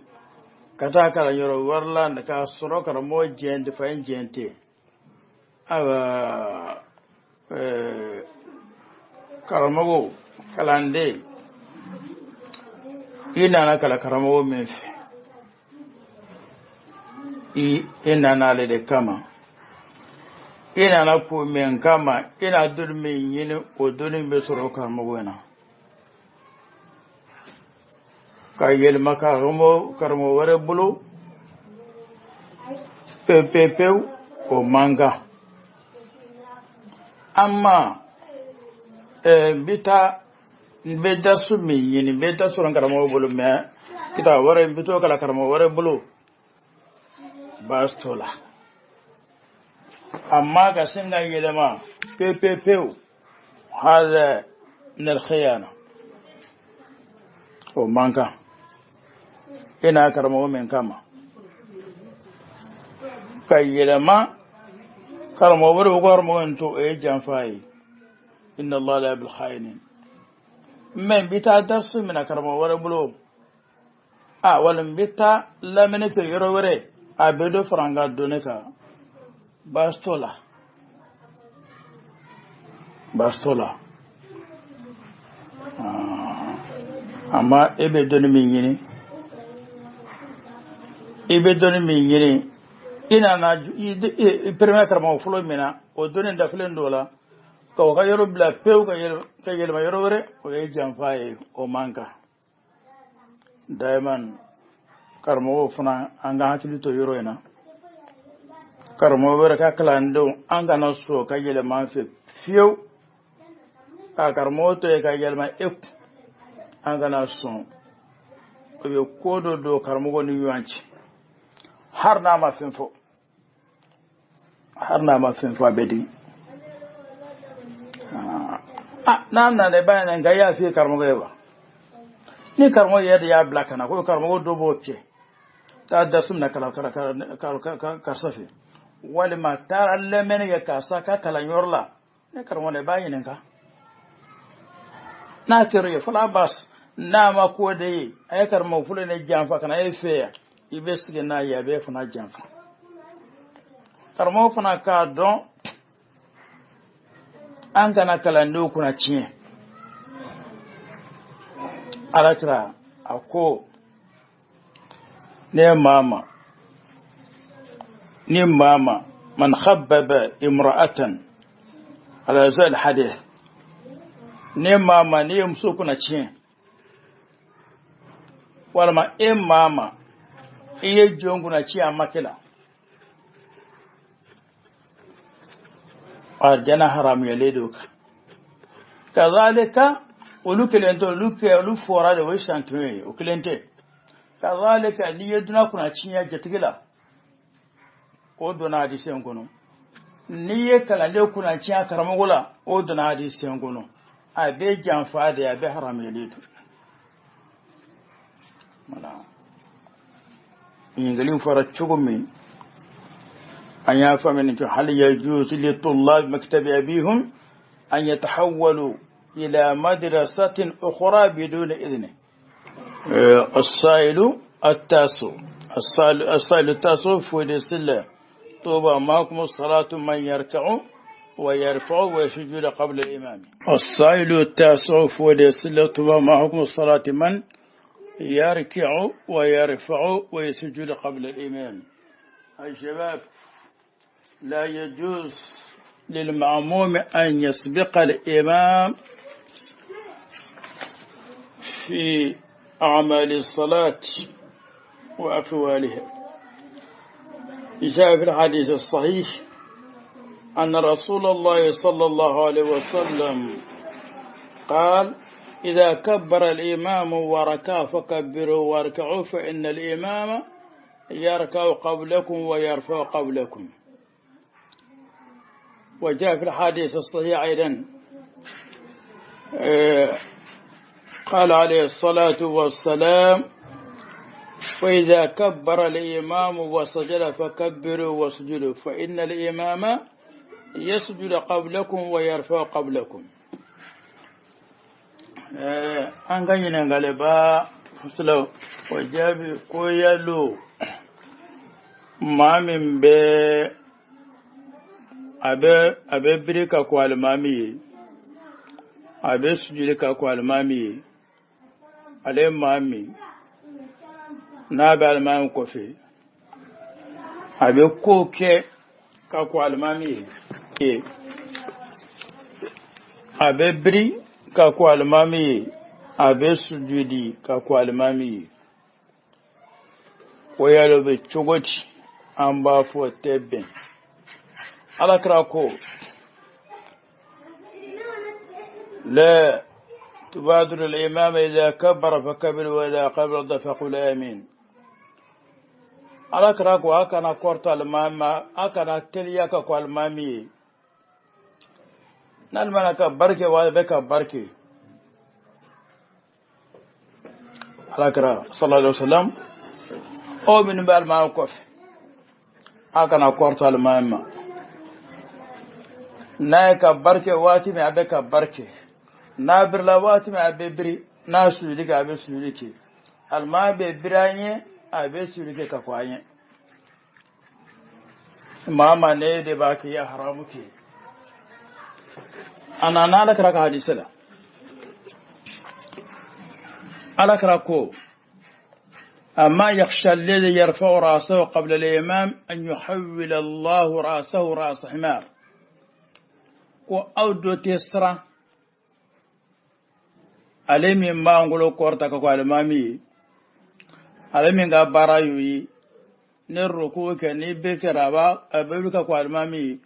Speaker 1: ka taa kalanyɔrɔ wɛrɛ la k'a sɔrɔ karamɔgɔ jɛn tɛ, fa in jɛn tɛ? Ayiwa, karamɔgɔ, kalanden, i nana kalan karamɔgɔ min fɛ, i nana ale de kama, i nana ko min kama, i na dɔnni min ɲini, o dɔnni bɛ sɔrɔ karamɔgɔ in na. Ka yɛlɛma karamɔgɔ wɛrɛ bolo pewu pewu pewu, o man kan. Amma n bɛ taa, n bɛ dasu min ɲini, n bɛ da sɔrɔ karamɔgɔ bolo, mɛ kita wɛrɛ, n bɛ t'o kalan karamɔgɔ wɛrɛ bolo, baasi t'o la. Amma ka sin ka yɛlɛma pewu pewu pewu, هذا من الخيانة, o man kan. I na karamɔgɔ min kama, ka yɛlɛma karamɔgɔ wɛrɛ, o karamɔgɔ in to, o ye janfa ye. إن الله لا يحب الخائنين. Mɛ n bɛ taa darisu minɛ karamɔgɔ wɛrɛ bolo, a wala n bɛ taa lamɛnni kɛ yɔrɔ wɛrɛ, a bɛ dɔ fara n ka dɔnni kan, baasi t'o la, baasi t'o la. Amma e bɛ dɔnni min ɲini, i bɛ dɔnni min ɲini, i nana i premier karamɔgɔ fɔlɔ min na, o dɔnni dafalen dɔ la, ka o ka yɔrɔ bila pewu ka yɛlɛma yɔrɔ wɛrɛ, o ye janfa ye, o man kan. Daiman karamɔgɔw fana, an ka hakili to yɔrɔ in na. Karamɔgɔ wɛrɛ ka kalandenw, an kana sɔn ka yɛlɛma an fɛ fiyewu. Ka karamɔgɔ to yen ka yɛlɛma e kun, an kana sɔn. O bɛ ko dɔ don karamɔgɔ ni ɲɔgɔn cɛ, har n'a ma fɛn fɔ, har n'a ma fɛn fɔ, a bɛ digi. Ah, n'a nana, i b'a ɲininka: i y'a f'i ye karamɔgɔ ye wa? Ni karamɔgɔ yɛrɛ de y'a bila ka na, ko karamɔgɔ dɔ b'o kɛ, taa dasu minɛ karisa fɛ, walima taara lamɛnni kɛ karisa ka kalanyɔrɔ la, ne karamɔgɔ i b'a ɲininka. N'a kɛra ye fɔlɔ, bas. N'a ma ko de ye, a ye karamɔgɔ fɔlɔ ne janfa ka na e fɛ yan, i bɛ sigi n'a ye, a b'e fana janfa. Karamɔgɔ fana k'a dɔn, an kana kalandenw kunna tiɲɛ. Alakira a ko ne maa ma, ni maa ma من خبب امرأة على زال الحديث, ni maa ma n'i ye muso kunna tiɲɛ, walima e maa ma i ye jɔn kunna tiɲɛ a makɛ la, aljana haramuyalen don kan. Kazalika olu kelen tɛ, olu kɛ olu fɔra de, o ye santun ye, o kelen tɛ. Kazalika n'i ye dunan kunna tiɲɛ jatigi la, o donna hadisi in kɔnɔ. N'i ye kalanden kunna tiɲɛ karamɔgɔ la, o donna hadisi in kɔnɔ. A bɛ janfa de, a bɛ haramuyalen don. Wala ɲininkali fɔra cogo min, an y'a faamuya nin cogo: هل يجوز لطلاب مكتب أبيهم أن يتحولوا إلى مدرسة أخرى بدون إذنه؟ السائل التاسع, السائل التاسع في السلة طوبى معكم الصلاة من يركع ويرفع ويسجد قبل الإمام. السائل التاسع فوليسلة ما حكم الصلاة من يركع ويرفع ويسجد قبل الإمام؟ أي شباب، لا يجوز للمأموم أن يسبق الإمام في أعمال الصلاة وأفوالها. جاء في الحديث الصحيح أن رسول الله صلى الله عليه وسلم قال: إذا كبر الإمام وركع فكبروا واركعوا، فإن الإمام يركع قبلكم ويرفع قبلكم. وجاء في الحديث الصحيح أيضا قال عليه الصلاة والسلام: وإذا كبر الإمام وسجد فكبروا واسجدوا، فإن الإمام يسجد قبلكم ويرفع قبلكم. An ka ɲininkaliba fɔlɔ, o jaabi ko yalo maa min bɛ a bɛ biri ka kɔn alimami ye, a bɛ sujudi ka kɔn alimami ye, ale maa min n'a bɛ alimami kɔfɛ, a bɛ ko kɛ ka kɔn alimami ye, a bɛ biri ka kɔn alimami ye, a bɛ sujudi ka kɔn alimami ye, o yɛrɛ bɛ cogo di? An b'a fɔ tɛ bɛn. Alakira ko: لا تبادر الإمام، إذا كبر فكبر وإذا قبض فقل آمين. Alakira ko a kana kɔrɔta alimami ma, a kana teliya ka kɔn alimami ye. N'ale mana ka barike wa bɛ ka barike, alakira sallallahu alaihi wasallam, aw minnu bɛ alimami kɔfɛ, a kana kɔrɔta alimami ma. N'a ye ka barike waati min, a bɛ ka barike. N'a birila waati min, a bɛ biri. N'a sujudi kɛ, a bɛ sujudi kɛ. Alimami bɛ biri an ye, a bɛ sujudi kɛ ka kɔn an ye. Maa ma ne de b'a kɛ, i ye haramu kɛ. A nana alakira ka hadise la, alakira ko: أما يخشى الذي يرفع رأسه قبل الإمام أن يحول الله رأسه رأس حمار؟ Ko aw dɔ tɛ siran, ale min b'an bolo kɔrɔta ka kɔn alimami ye, ale min ka baara y'o ye, ni ruku kɛ, ni bɛ kɛra, a b'a a bɛ wuli ka kɔn alimami ye,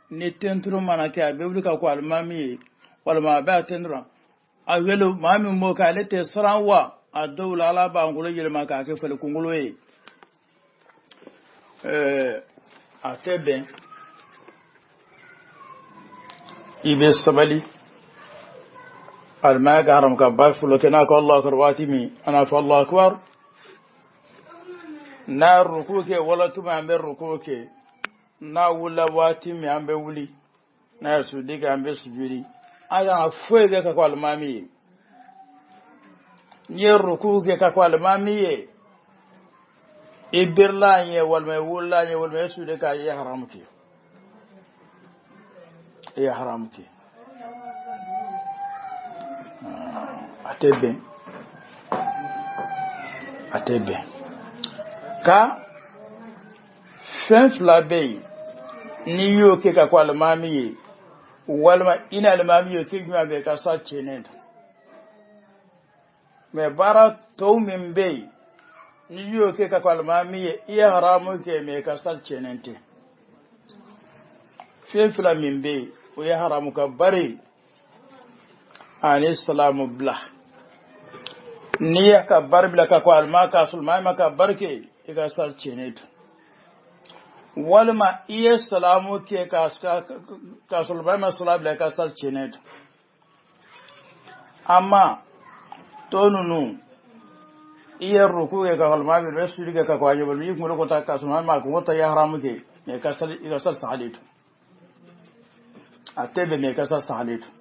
Speaker 1: ni tenturu mana kɛ, a bɛ wuli ka kɔn alimami ye, walima a bɛ a tenturu a wele. Maa min b'o kɛ, ale tɛ siran wa? A dɔw la, Ala b'an kunkolo yɛlɛma k'a kɛ fali kunkolo ye. A tɛ bɛn. I bɛ sabali. Alimami ka haram ka ba fɔlɔ kɛ, n'a ko Allahu akbar waati min, an n'a fɔ Allahu akbar. N'a ruku kɛ wala tuma, an bɛ ruku kɛ. N'a wulila waati min, an bɛ wuli. N'a ye sujudi kɛ, an bɛ sujudi. An kana foyi kɛ ka kɔn alimami ye. N'i ye ruku kɛ ka kɔn alimami ye, i birila an ye, walima i wulila an ye, walima i ye sujudi kɛ, i ye haramu kɛ, i ye haramu kɛ. A tɛ bɛn, a tɛ bɛn. Ka fɛn fila bɛ yen, n'i y'o kɛ ka kɔn alimami ye, walima i ni alimami y'o kɛ ɲɔgɔn fɛ, ka sa tiɲɛnen don. Mɛ baara tɔw min bɛ yen, n'i y'o kɛ ka kɔn alimami ye, i ye haramu kɛ, mɛ i ka sali tiɲɛnen tɛ. Fɛn fila min bɛ yen, o ye haramu ka bari ani salamu bila. N'i y'a ka bari bila ka kɔn alimami, k'a sɔrɔ maa ma ka bari kɛ, i ka sali tiɲɛnen don. Walima i ye salamu kɛ k'a sɔrɔ maa ma salamu bila, i ka sali tiɲɛnen don. Amma tɔ ninnu, i ye ruku kɛ ka kɔn alimami, i bɛ sujudi kɛ ka kɔn a ɲɛ, walima i kunkolo kɔta k'a sɔrɔ maa ma kunkolo ta, i ye haramu kɛ, mɛ i ka sali sahalen don. A tɛ bɛn, mɛ i ka sali sahalen don.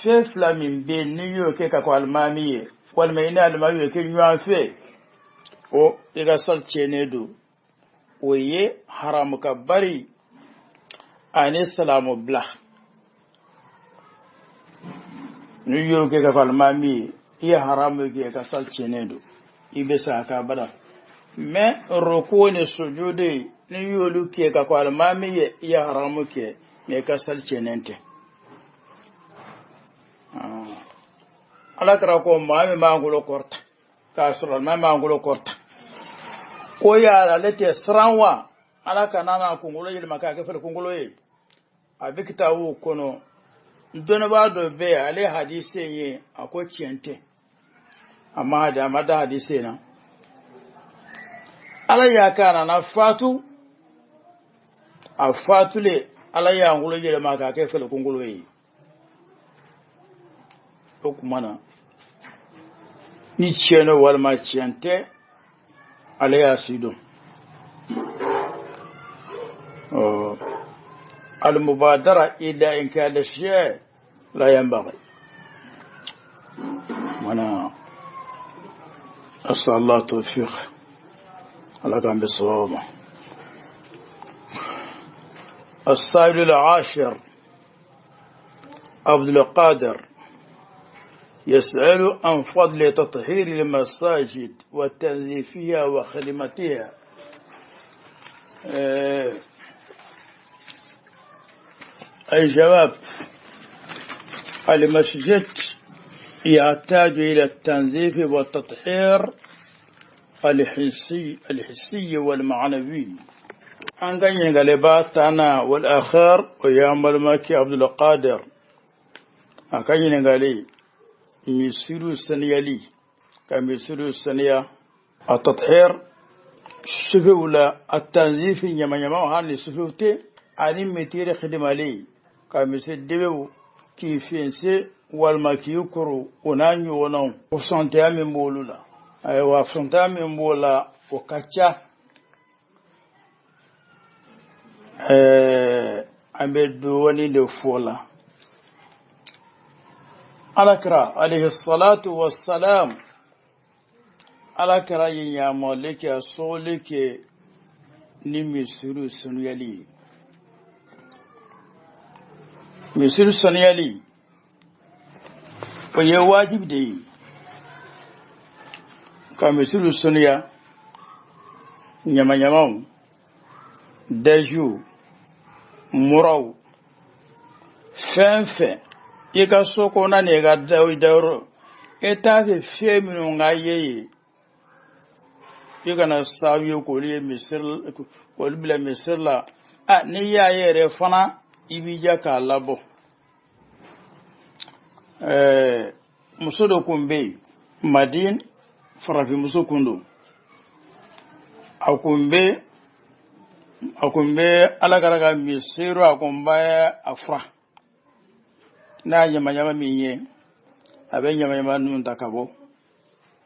Speaker 1: Fɛn fila min bɛ yen, n'i y'o kɛ ka kɔn alimami ye, walima i ni alimami y'o kɛ ɲɔgɔn fɛ, o i ka sali tiɲɛnen don, o ye haramu ka bari. ani salamu bila n'i y'o kɛ ka kɔn alimami ye i ye haramu kɛ ka sali tiɲɛnen don i bɛ sa a ka bada mais roko ni sujude n'i y'olu kɛ ka kɔn alimami ye i ye haramu kɛ mais i ka sali tiɲɛnen tɛ. Ala kira ko maa min b'a kunkolo kɔrɔta k'a sɔrɔ alimami b'a kunkolo kɔrɔta ko yala ale tɛ siran wa ala kana n'a kunkolo yɛlɛma k'a kɛ fɛlɛ kunkolo ye. A bɛ kitabu kɔnɔ dɔnnibaa dɔ bɛ yen ale hadise ye a ko tiɲɛ tɛ a ma hadi a ma da hadise na. Ala y'a kɛ a nana fatu a fatulen ala y'a kunkolo yɛlɛma k'a kɛ fɛlɛ kunkolo ye. O tuma na ni tiɲɛ don walima tiɲɛ tɛ ale y'a si dɔn. المبادرة إلى إنكار الأشياء لا ينبغي. وأنا أسأل الله التوفيق على كان بالصواب. السائل العاشر عبد القادر يسأل عن فضل تطهير المساجد وتنظيفها وخدمتها. الجواب: المسجد يحتاج إلى التنظيف والتطهير الحسي والمعنوي. أن كان يغلباتنا والآخر ويعمل مكي عبد القادر أكان يغلي مسيرو سنيالي كمسيرو سنيا التطهير سفولا التنظيف يما يما هاني سفوتي ani mitiri khidimali ka misi debew k'i fense walima k'i kuru o n'a ɲɔgɔnnaw o sɔntɛya min b'olu la. Ayiwa sɔntɛya min b'o la o ka ca. An bɛ dɔɔnin de fɔ la. Alakira alayhi salatu wassalam alakira ye yamaruli kɛ sɔgɔli kɛ ni misiriw sanuyali ye. Misiri sanuyali o ye wajibi de ye ka misiri sanuya ɲamaɲamaw dajiw muraw fɛn fɛn i ka so kɔnɔna n'i ka dayɔrɔ e t'a fɛ fɛn minnu ka ye yen i kana sababu ye k'olu ye misiri k'olu bila misiri la. A n'i y'a ye yɛrɛ fana i b'i ja k'a labɔ. Muso dɔ kun bɛ yen Madine farafinmuso kun don. A kun bɛ ala kɛra ka misiri a kun bɛ a fura n'a ye ɲamaɲama min ye a bɛ ɲamaɲama ninnu ta ka bɔ.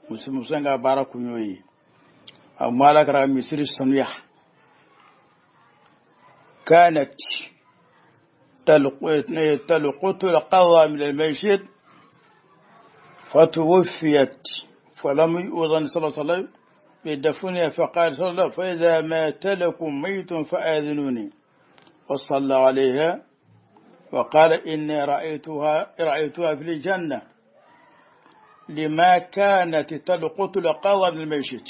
Speaker 1: Muso in ka baara kun y'o ye. A kun bɛ ala kɛra ka misiri sanuya. كانت تلقط القضاء من المسجد فتوفيت فلم يؤذن صلى الله عليه وسلم بدفنها فقال صلى الله عليه وسلم فإذا مات لكم ميت فآذنوني وصلى عليها وقال إني رأيتها في الجنة لما كانت تلقط القضاء من المسجد.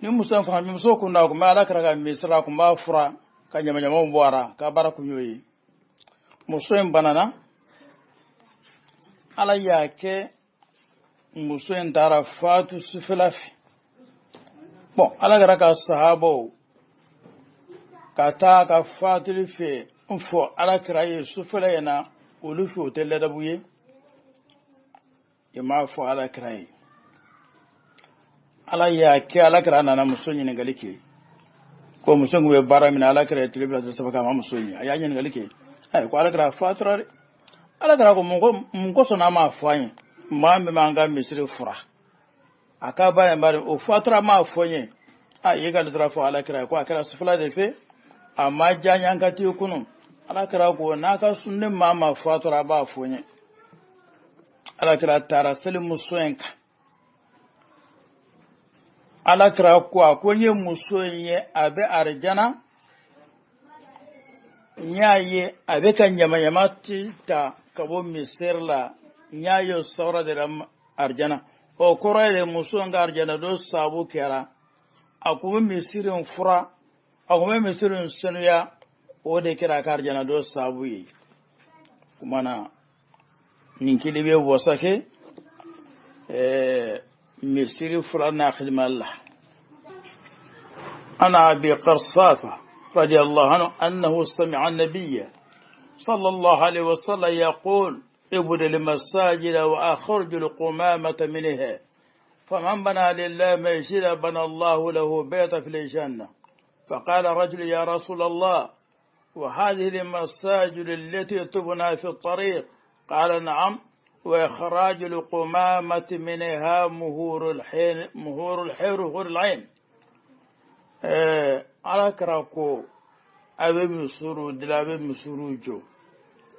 Speaker 1: Ni muso fana muso kun na kuma ala kɛra ka misira kun b'a fura ka ɲamaɲamaw bɔ a ra ka baara kun y'o ye. Muso in banana ala y'a kɛ muso in taara fatu sufɛla fɛ. Bɔn ala kɛra ka sahabaw ka taa ka fatuli fɛ n fɔ ala kɛra ye sufɛla in na olu fɛ o tɛ ladabu ye i m'a fɔ ala kɛra ye. Ala y'a kɛ ala kɛra nana muso ɲininkali kɛ ko muso kun bɛ baara min na ala kɛra ye tile bila saba k'a ma muso ye a y'a ɲininkali kɛ ayi ko ala kɛra fatura dɛ. Ala kɛra ko mun kosɔn n'a m'a fɔ an ye maa min b'an ka misiri fura a ka baara in bari o fatura m'a fɔ n ye a ye ka tora fɔ ala kɛra ye ko a kɛra sufɛla de fɛ a ma diya n ye an ka t'i kunu. Ala kɛra ko n'a ka sun ni maa ma fatura a b'a fɔ n ye. Ala kɛra taara seli muso in kan. Ala kɛra ko a ko n ye muso in ye a bɛ arijana N y'a ye a bɛ ka ɲamaɲama ta ka bɔ misiri la, n y'a ye o sawura de la arijana. O kɔrɔ ye de muso in ka arijana don sabu kɛra a kun bɛ misiri in fura, a kun bɛ misiri in sanuya, o de kɛra a ka arijana don sabu ye. Kuma na nin kili bɛ wasa kɛ misiri fura n'a khidma la. Ana Abi Qarsafa رضي الله عنه أنه سمع النبي صلى الله عليه وسلم يقول ابن المساجد وأخرج القمامة منها، فمن بنى لله مسجدا بنى الله له بيتا في الجنة. فقال رجل يا رسول الله وهذه المساجد التي تبنى في الطريق؟ قال نعم، وإخراج القمامة منها مهور الحين مهور الحير مهور العين. Ala kɛra ko a bɛ misiriw dilan, a bɛ misiriw jɔ,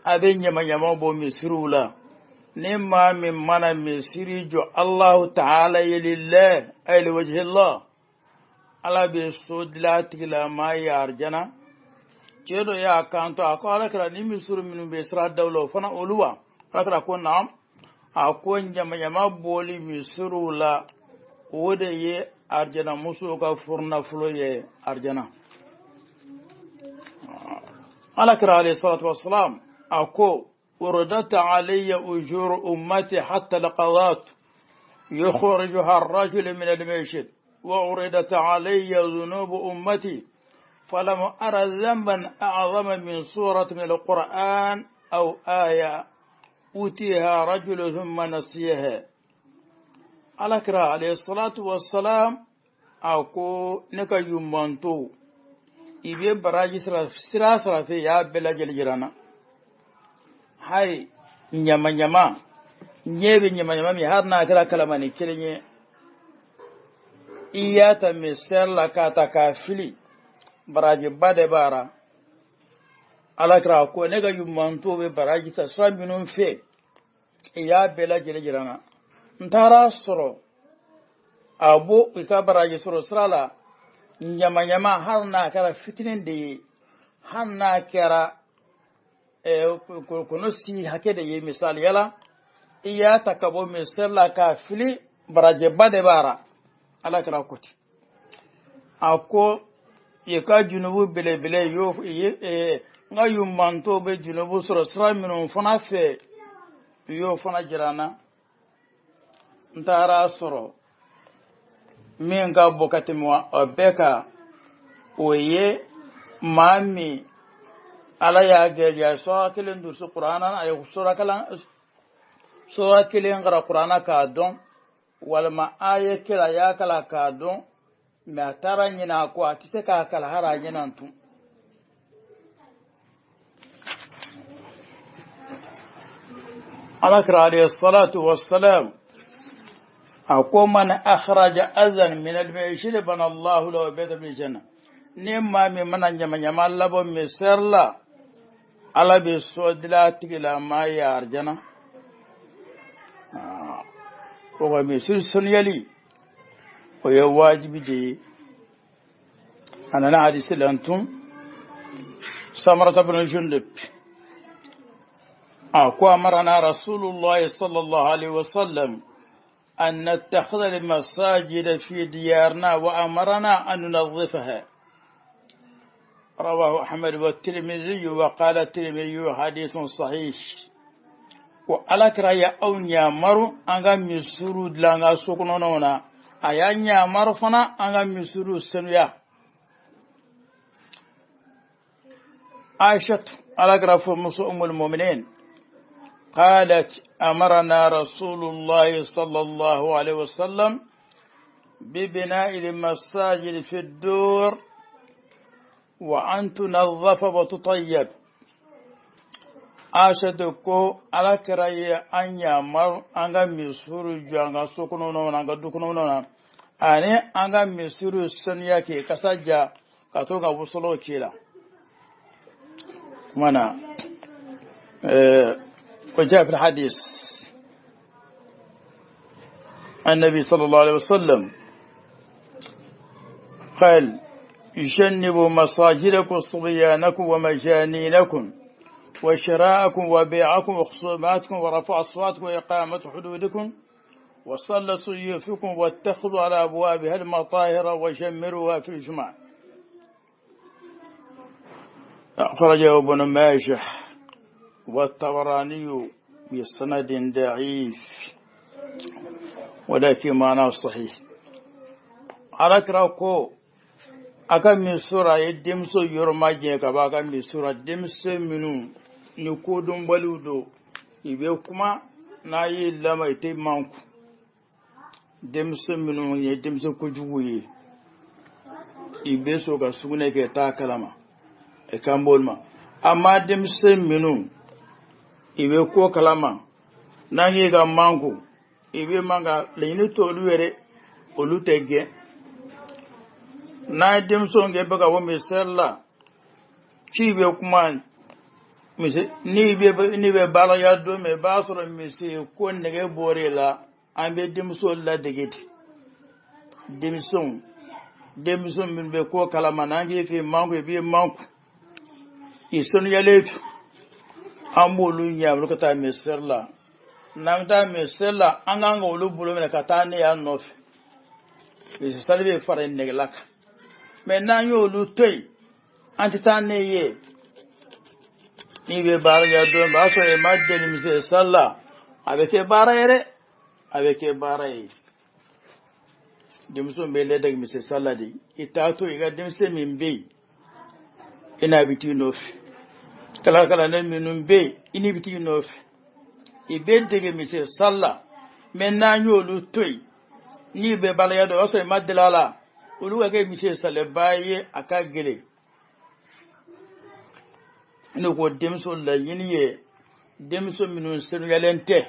Speaker 1: a bɛ ɲamaɲama bɔ misiriw la. Ni maa min mana misiri jɔ Alahu taala ye lillahi ay liwajhillah, Ala bɛ so dilan a tigilamaa ye arijana. Cɛ dɔ y'a kanto a ko ala kɛra ni misiri minnu bɛ sira daw la o fana olu wa? Ala kɛra ko naam. A ko ɲamaɲama bɔli misiriw la o de ye arijana musow ka furunafolo ye arijana. Ala kira alayhi salatu wassalam a ko uridat alayya ujuru ummati hatta alqadat yukhrijuha ar-rajulu min al-masjid wa uridat alayya dhunubu ummati falam ara dhanban a'zama min surati min al-Qur'an aw aya utiha rajulu thumma nasiyaha. Ala kira alayhi salatu wassalam a ko ne ka yumanto i bɛ baraji sira sira fɛ y'a bɛɛ lajɛlen jira n na. Hali ɲamaɲama ɲɛ bɛ ɲamaɲama min hali n'a kɛra kalamani kelen ye, i y'a ta misɛri la k'a ta k'a fili, barajiba de b'a la. Ala kira ko ne ka yumanto bɛ baraji ta sira minnu fɛ i y'a bɛɛ lajɛlen jira n na. N taara sɔrɔ a b'o i ka baraji sɔrɔ sira la ɲamaɲama hali n'a kɛra fitinin de ye, hali n'a kɛra kɔnɔ si hakɛ de ye, misaliya la i y'a ta ka bɔ misali la k'a fili, barajɛba de b'a la. Ala kɛra ko ten. A ko i ka junubu belebele y'o n ka yumanto bɛ junubu sɔrɔ sira minnu fana fɛ i y'o fana jira n na. N taara sɔrɔ min ka bɔ ka tɛmɛ o bɛɛ kan, o ye maa min Ala y'a gɛlɛya sura kelen dusu Kurana, a ye sura kelen kalan Kurana k'a dɔn, walima aya kelen a y'a kalan k'a dɔn, mɛ a taara ɲinɛ a kɔ, a tɛ se k'a kalan hali a ɲinɛ tun. Ala kira alayhi salatu wassalam a ko man akhraja adhan min al-masjid bana Allahu lahu baytan fil janna. Ni maa min mana ɲamaɲama labɔ misiri la, Ala bɛ so dilan a tigilamaa ye arijana. O ka misiri sanuyali o ye wajibi de ye. A nana hadisi la tun Samurata bin Jundub a ko amarana Rasulullahi sallallahu alaihi wasallam أن نتخذ المساجد في ديارنا وأمرنا أن ننظفها. رواه أحمد والترمذي وقال الترمذي حديث صحيح. وعلى كرايا أو نيامر أنغا مسرو دلانغا سوكنونا أيا نيامر فنا أنغا مسرو سنويا. عائشة على كرا أم المؤمنين قالت أمرنا رسول الله صلى الله عليه وسلم ببناء المساجد في الدور وأن تنظف وتطيب. Aisha ko ala kira ye an yamaru an ka misiriw jɔ an ka so kɔnɔnaw na, an ka du kɔnɔnaw na, ani an ka misiriw sanuya k'i kasa ja ka to ka wusulaw k'i la. Kuma na وجاء في الحديث النبي صلى الله عليه وسلم قال جنبوا مساجدكم صبيانكم ومجانينكم وشراءكم وبيعكم وخصوماتكم ورفع أصواتكم وإقامة حدودكم وصلوا سيوفكم واتخذوا على أبوابها المطاهر وجمروها في الجمعة. أخرجه ابن ماجه والطبراني بسند ضعيف ولكن معناه صحيح. Ala kira ko a ka misiri a ye denmuso yɔrɔ majɛ ka bɔ a ka misiri la, denmisɛn minnu ni kodɔnbaliw don, i bɛ kuma n'a y'i lamɛn i tɛ manku. Denmisɛn minnu ye denmisɛn kojugu ye, i bɛ sɔrɔ ka sugunɛ kɛ t'a kalama, i kan b'olu ma. Amma denmisɛn minnu i bɛ ko kalama, n'an y'i ka manku, i bɛ man ka laɲini t'olu yɛrɛ, olu tɛ gɛn. N'a ye denmisɛnw kɛ bɛ ka bɔ misali la k'i bɛ kuma n'i bɛ baaraya don min, i b'a sɔrɔ misi ko nɛgɛ bɔr'e la. An bɛ denmuso ladege de, denmisɛnw minnu bɛ ko kalama, n'an k'i k'i manku, i b'i manku, i sanuyalen to, an b'olu ɲɛ olu ka taa misiri la. N'an bɛ taa misiri la, an kan ka olu bolo minɛ ka taa ne y'a nɔfɛ, misi sali bɛ fara nɛgɛla kan. Mɛ n'an y'olu to yen, an tɛ taa ne ye. N'i bɛ baara kɛ don, b'a sɔrɔ i ma deli misi sali la, a bɛ kɛ baara ye dɛ, a bɛ kɛ baara ye. Denmuso bɛ ladege misi sali la de, i t'a to i ka denmisɛn min bɛ yen, i n'a bɛ t'i nɔfɛ. Kalakalannen minnu bɛ yen, i n'i bɛ t'i nɔfɛ, i bɛ dege misi sali la. Mɛ n'an y'olu to yen, n'i bɛ baara dɔn, o y'a sɔrɔ i ma deli a la, olu ka kɛ misi saleba ye, a ka gɛlɛn. Ne ko denmuso laɲini ye denmuso minnu sanuyalen tɛ,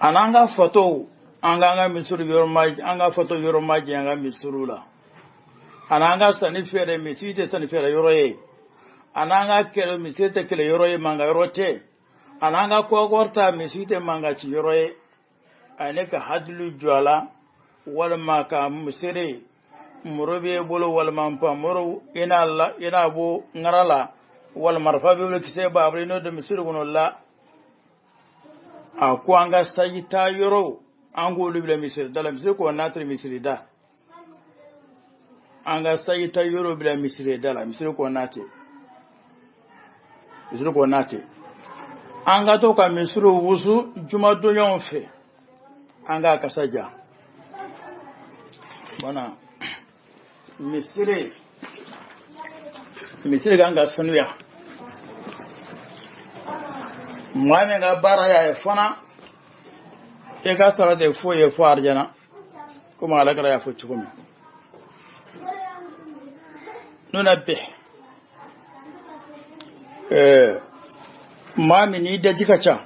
Speaker 1: a n'an ka fatɔw, an k'an ka misiriw yɔrɔ ma, an ka fatɔ yɔrɔ ma janya an ka misiriw la, a n'an ka sanni feere, misiri tɛ sanni feere yɔrɔ ye, a n'an ka kɛlɛ, misiri tɛ kɛlɛ yɔrɔ ye, mankan yɔrɔ tɛ, a n'an ka kɔkɔrɔ ta, misiri tɛ mankan ci yɔrɔ ye. A ne ka hakili jɔ a la, walima ka misiri muru b'e bolo, walima npanmuru i n'a la, i n'a bɔ ŋara la, walima marifa b'i bolo, kisɛ b'a bolo, i n'o don misiri kɔnɔ la. A ko an ka saji taa yɔrɔw, an k'olu bila misiri da la, misiri kɔnɔ n'a tɛ misiri da, an ka saji taa yɔrɔw bila misiri da la, misiri kɔnɔ n'a tɛ, misiri kɔnɔ n'a tɛ. An ka to ka misiriw wusu jumadonyaw fɛ, an k'a kasa ja. Bana misiri kan ka sanuya. Maa min ka baara y'a ye fana, i ka sara tɛ foyi ye fo arijana, komi ala kɛra y'a fɔ cogo min. Nuna bɛ maa min n'i daji ka ca,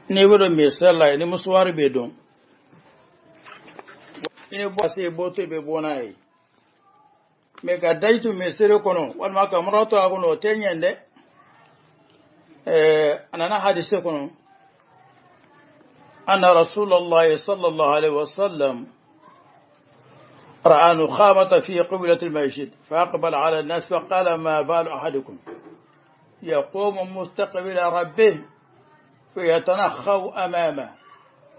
Speaker 1: n'i bɛ don misiri la, ni musuwari bɛ don, i ni bɔ se bɔtɔ i bɛ bɔ n'a ye. Mɛ ka daji to misiri kɔnɔ walima ka mura to a kɔnɔ, o tɛ ɲɛ dɛ. A nana hadise kɔnɔ, anna rasulallah sallallahu alaihi wasallam رأى نخامة في قبلة المسجد فأقبل على الناس فقال ما بال أحدكم يقوم مستقبل ربه فيتنخو أمامه،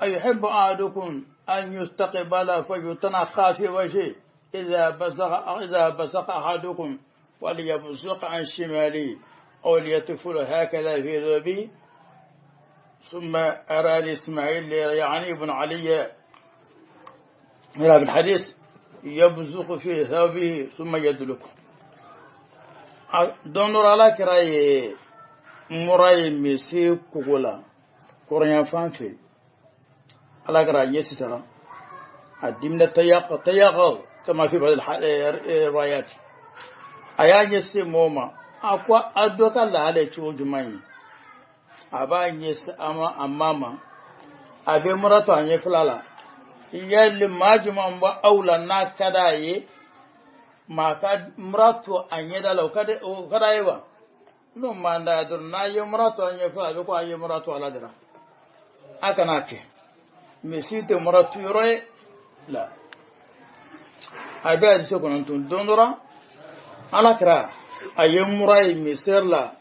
Speaker 1: أيحب أحدكم أن يستقبل فيتنخى في وجهه؟ إذا بزق أحدكم وليبزق عن شماله أو ليتفل هكذا في ذنبه. ثم أرى لإسماعيل يعني ابن علي هنا في الحديث يبزق في ثوبه ثم يدلكه. Don ala kira ye mura ye misi kogo la kɔrɔnya fan fɛ, ala kira ɲɛ sitara a dimina tayaka kama fi ba'd riwayat, a y'a ɲɛsin mɔgɔw ma, a ko a dɔ ka lahala ye cogo jumɛn ye, a b'a ɲɛsin a ma, a ma ma a bɛ mura to a ɲɛfila la. Yali maa jumɛn bɛ aw la n'a ka d'a ye maa ka mura to a ɲɛda la, o ka d'a ye wa? N'o man d'a ye dɔrɔn, n'a ye mura to a ɲɛfila, a bɛ ko a ye mura to a la dɔrɔn, a kana kɛ. Misi tɛ mura to yɔrɔ ye la. A bɛ hadisi kɔnɔ tun don dɔ la Ala kira a ye mura ye misiri la,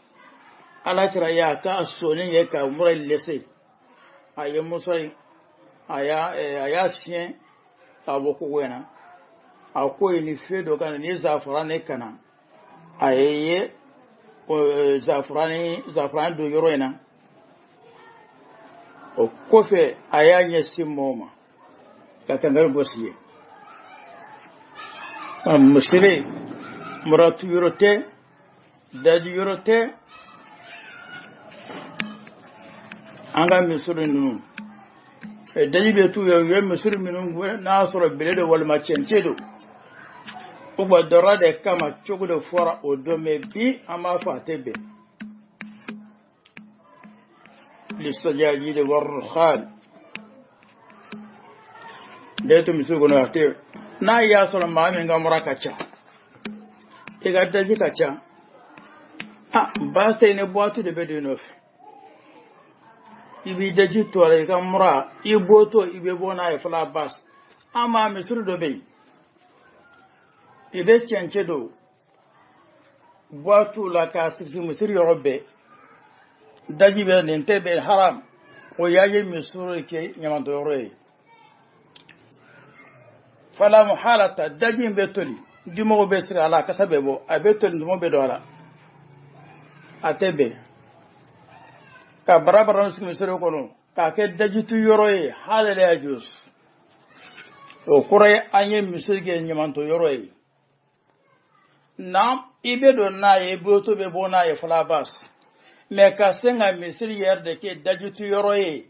Speaker 1: Ala kira y'a ka sɔnni ye ka mura in lese, a ye muso in a y'a siɲɛ k'a bɔ kogo in na, a ko ye ni fɛn dɔ ka na ni zafaran ne ka na, a ye zafaran don yɔrɔ in na. O kɔfɛ a y'a ɲɛsin mɔgɔw ma ka kankari gosi ye. Misiri muratu yɔrɔ tɛ, daji yɔrɔ tɛ. An ka misiri ninnu daji bɛ t'u ye, u ye misiri minnu n'a sɔrɔ bele don walima cɛncɛn don, o ba dɔrɔn de kama cogo de fɔra o don, mɛ bi an b'a fɔ a tɛ bɛn. Lisajajidi warrukhal da to misiri kɔnɔ a tɛ. N'a y'a sɔrɔ maa min ka mura ka ca, i ka daji ka ca, a baasi tɛ, ni boîte de bɛ don i nɔfɛ, i b'i daji to a la, i ka mura i bɔtɔ i bɛ bɔ n'a ye fɔlɔ baasi. An b'a misiri dɔ bɛ yen, i bɛ cɛncɛn don boîte la k'a sigi misiri yɔrɔ bɛɛ, daji bɛ nin tɛ bɛn haram, o y'a ye misiri kɛ ɲamantɔ yɔrɔ ye. Fala muhalata, daji in bɛ toli, dimɔgɔw bɛ sigi a la, a kasa bɛ bɔ, a bɛ toli, ntumu bɛ don a la, a tɛ bɛn. Ka bara sigi misiri kɔnɔ k'a kɛ dajitu yɔrɔ ye, hali la yajuz. O kɔrɔ ye an ye misiri kɛ ɲamantɔ yɔrɔ ye. Na i bɛ don n'a ye, i bɔtɔ bɛ bɔ n'a ye fɔlɔ baasi, mɛ ka se ka misiri yɛrɛ de kɛ dajitu yɔrɔ ye,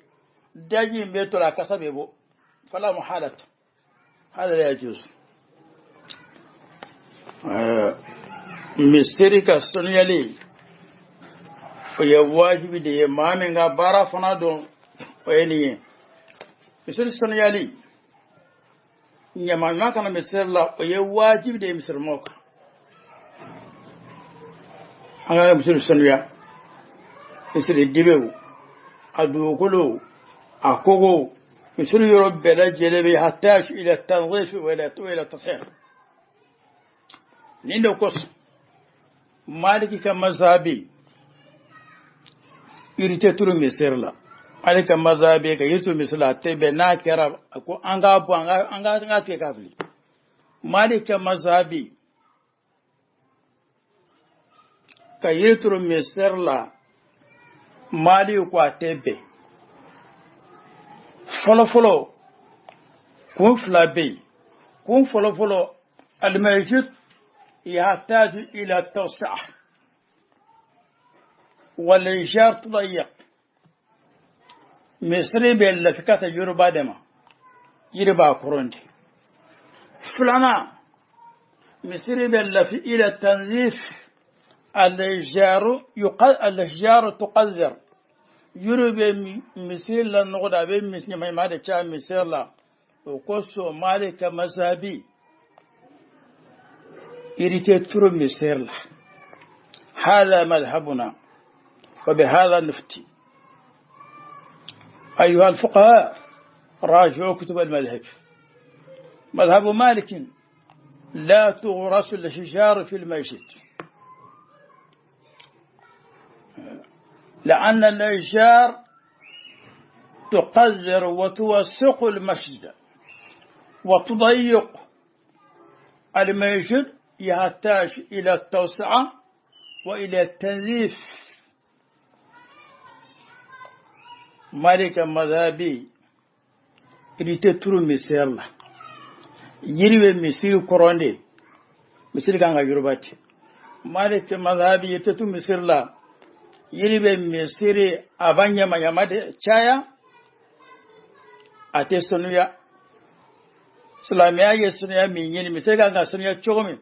Speaker 1: daji in bɛ toli, a kasa bɛ bɔ, fala muhalata, hali la yajuz. Misiri ka sanuyali o ye wajibi de ye, maa min ka baara fana don o ye nin ye. Misiri sanuyali, ɲama ɲuman kana misiri la, o ye wajibi de ye misirimɔgɔw kan. An ka misiri sanuya, misiri dibew, a dugukolo, a kogo, misiri yɔrɔ bɛɛ lajɛlen bɛ hatta ila tanzifi wa ila tasihih. Nin de kosɔn Maliki ka mazhabi yiri tɛ turu misiri la. Ale ka mazhabi ka yiri turu misiri la a tɛ bɛn, n'a kɛra ko an k'a bɔ, an k'a tigɛ k'a fili. Maliki ka mazhabi ka yiri turu misiri la, Maliki ko a tɛ bɛn. Fɔlɔfɔlɔ kun fila bɛ yen. Kun fɔlɔfɔlɔ, al-masjid yahtaju ila tawsi'a wal-ijar tudayiq. Misiri bɛ lafi ka taa yɔrɔba de ma, yiri b'a kɔrɔ de. Filanan, misiri bɛ lafi ila tanzif, al-ashjaru tuqazzar. Yiri bɛ misiri la nɔgɔ da, a bɛ ɲama de caya misiri la. O kosɔn Maliki ka mazhabi yiri tɛ turu misiri la. Hada madhhabuna wa bihadha nufti. أيها الفقهاء راجعوا كتب المذهب. مذهب مالك لا تغرس الأشجار في المسجد، لأن الأشجار تقذر وتوسق المسجد وتضيق المسجد، يحتاج إلى التوسعة وإلى التنظيف. Maliki madhabi yiri tɛ turu misiri la, yiri bɛ misiri kɔrɔ de, misiri kan ka yoruba ten. Maliki madhabi yiri tɛ turu misiri la, yiri bɛ misiri a b'a ɲama ɲama de caya, a tɛ sanuya. Silamɛya ye sanuya min ɲini, misiri kan ka sanuya cogo min,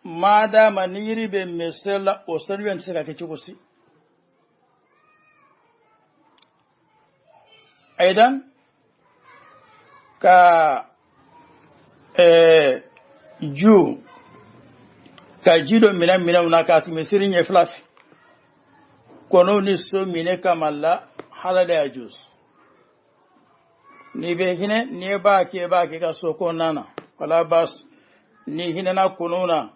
Speaker 1: madama ni yiri bɛ misiri la, o sanuya tɛ se ka kɛ cogo si. Aidan ka ju ka ji dɔ minɛ minɛnw na k'a sigi misiri ɲɛ fila fɛ, kɔnɔw ni so minɛ kama la, hala la yajuz. N'i bɛ hinɛ, n'i b'a kɛ, i b'a kɛ ka so kɔnɔna na, wala baasi. Ni hinɛna kɔnɔw na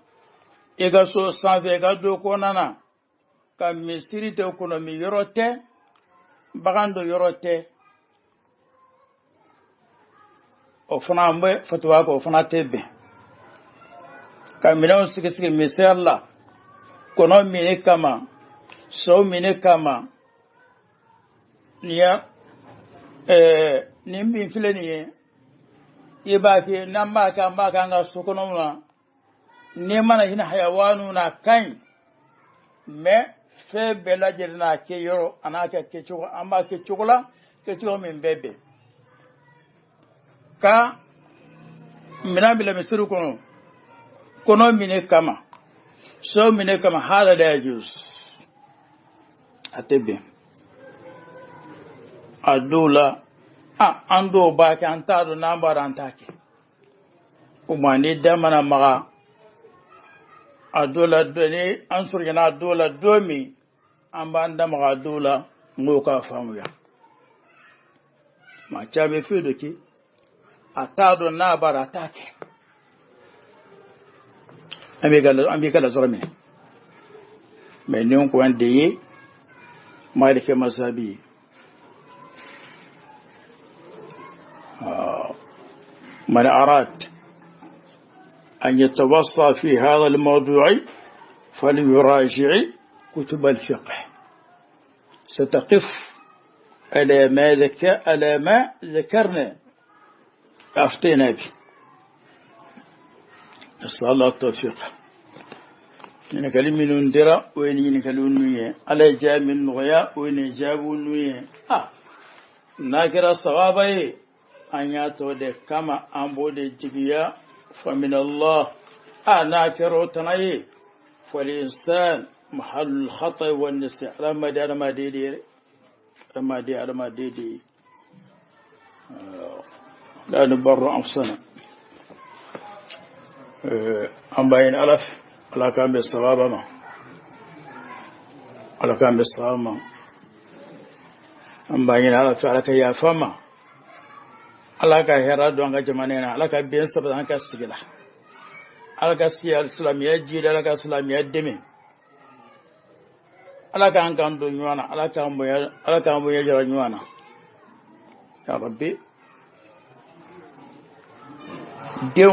Speaker 1: i ka so sanfɛ i ka du kɔnɔna na ka misiri tɛ kɔnɔ min yɔrɔ tɛ bagan dɔ yɔrɔ tɛ o fana an bɛ fatuwa kɛ o fana tɛ bɛn ka minɛnw sigi sigi misiri la kɔnɔ minni kama sɔw minni kama nin ya nin min filɛ nin ye i b'a kɛ n'an b'a kɛ an b'a kɛ an ka so kɔnɔw na n'i mana hinɛ hayawanu na a ka ɲi mɛ fɛn bɛɛ lajɛlen n'a kɛ yɔrɔ a n'a kɛ kɛcogo an b'a kɛ cogo la kɛcogo min bɛ bɛn ka minɛn bila misiri kɔnɔ kɔnɔ minɛ kama so minɛ kama hada la yajuz a tɛ bɛn a dɔw la an dɔw b'a kɛ an t'a dɔn n'an b'a dɔn an t'a kɛ o ma ni da mana maga a dɔw la ni an surunyana a dɔw la don min an b'an da maga a dɔw la mɔgɔw k'a faamuya maa caman bɛ fɛn dɔ kɛ a t'a dɔn n'a b'a dɔn a t'a kɛ an b'i ka lasɔrɔ minɛ mɛ nin kɔni de ye maliki masabi ye من أراد أن يتوصى في هذا الموضوع فليراجع كتب الفقه ستقف على ما ذكرنا أفتينا به نسأل الله التوفيق ɲininkali minnu dira o ye ɲininkaliw ninnu ye ala ye jaabi min nɔgɔya o ye nin jaabiw ninnu ye n'a kɛra sababa ye an y'a tɔ de kama an b'o de jigiya famin Allah n'a kɛra o tana ye falinsan mahalul khata wa nisyan adamaden adamaden de ye adamaden adamaden de ye la nubarru anfusana an b'a ɲini ala fɛ ala k'an bɛn sababa ma ala k'an bɛn sababa ma an b'a ɲini ala fɛ ala ka yafa ma ala ka hɛrɛ don an ka jamana in na ala ka bɛn sabati an ka sigi la ala ka silamɛya jidi ala ka silamɛya dɛmɛ ala k'an kan don ɲɔgɔn na ala k'an bonya jira ɲɔgɔn na ya rabbi.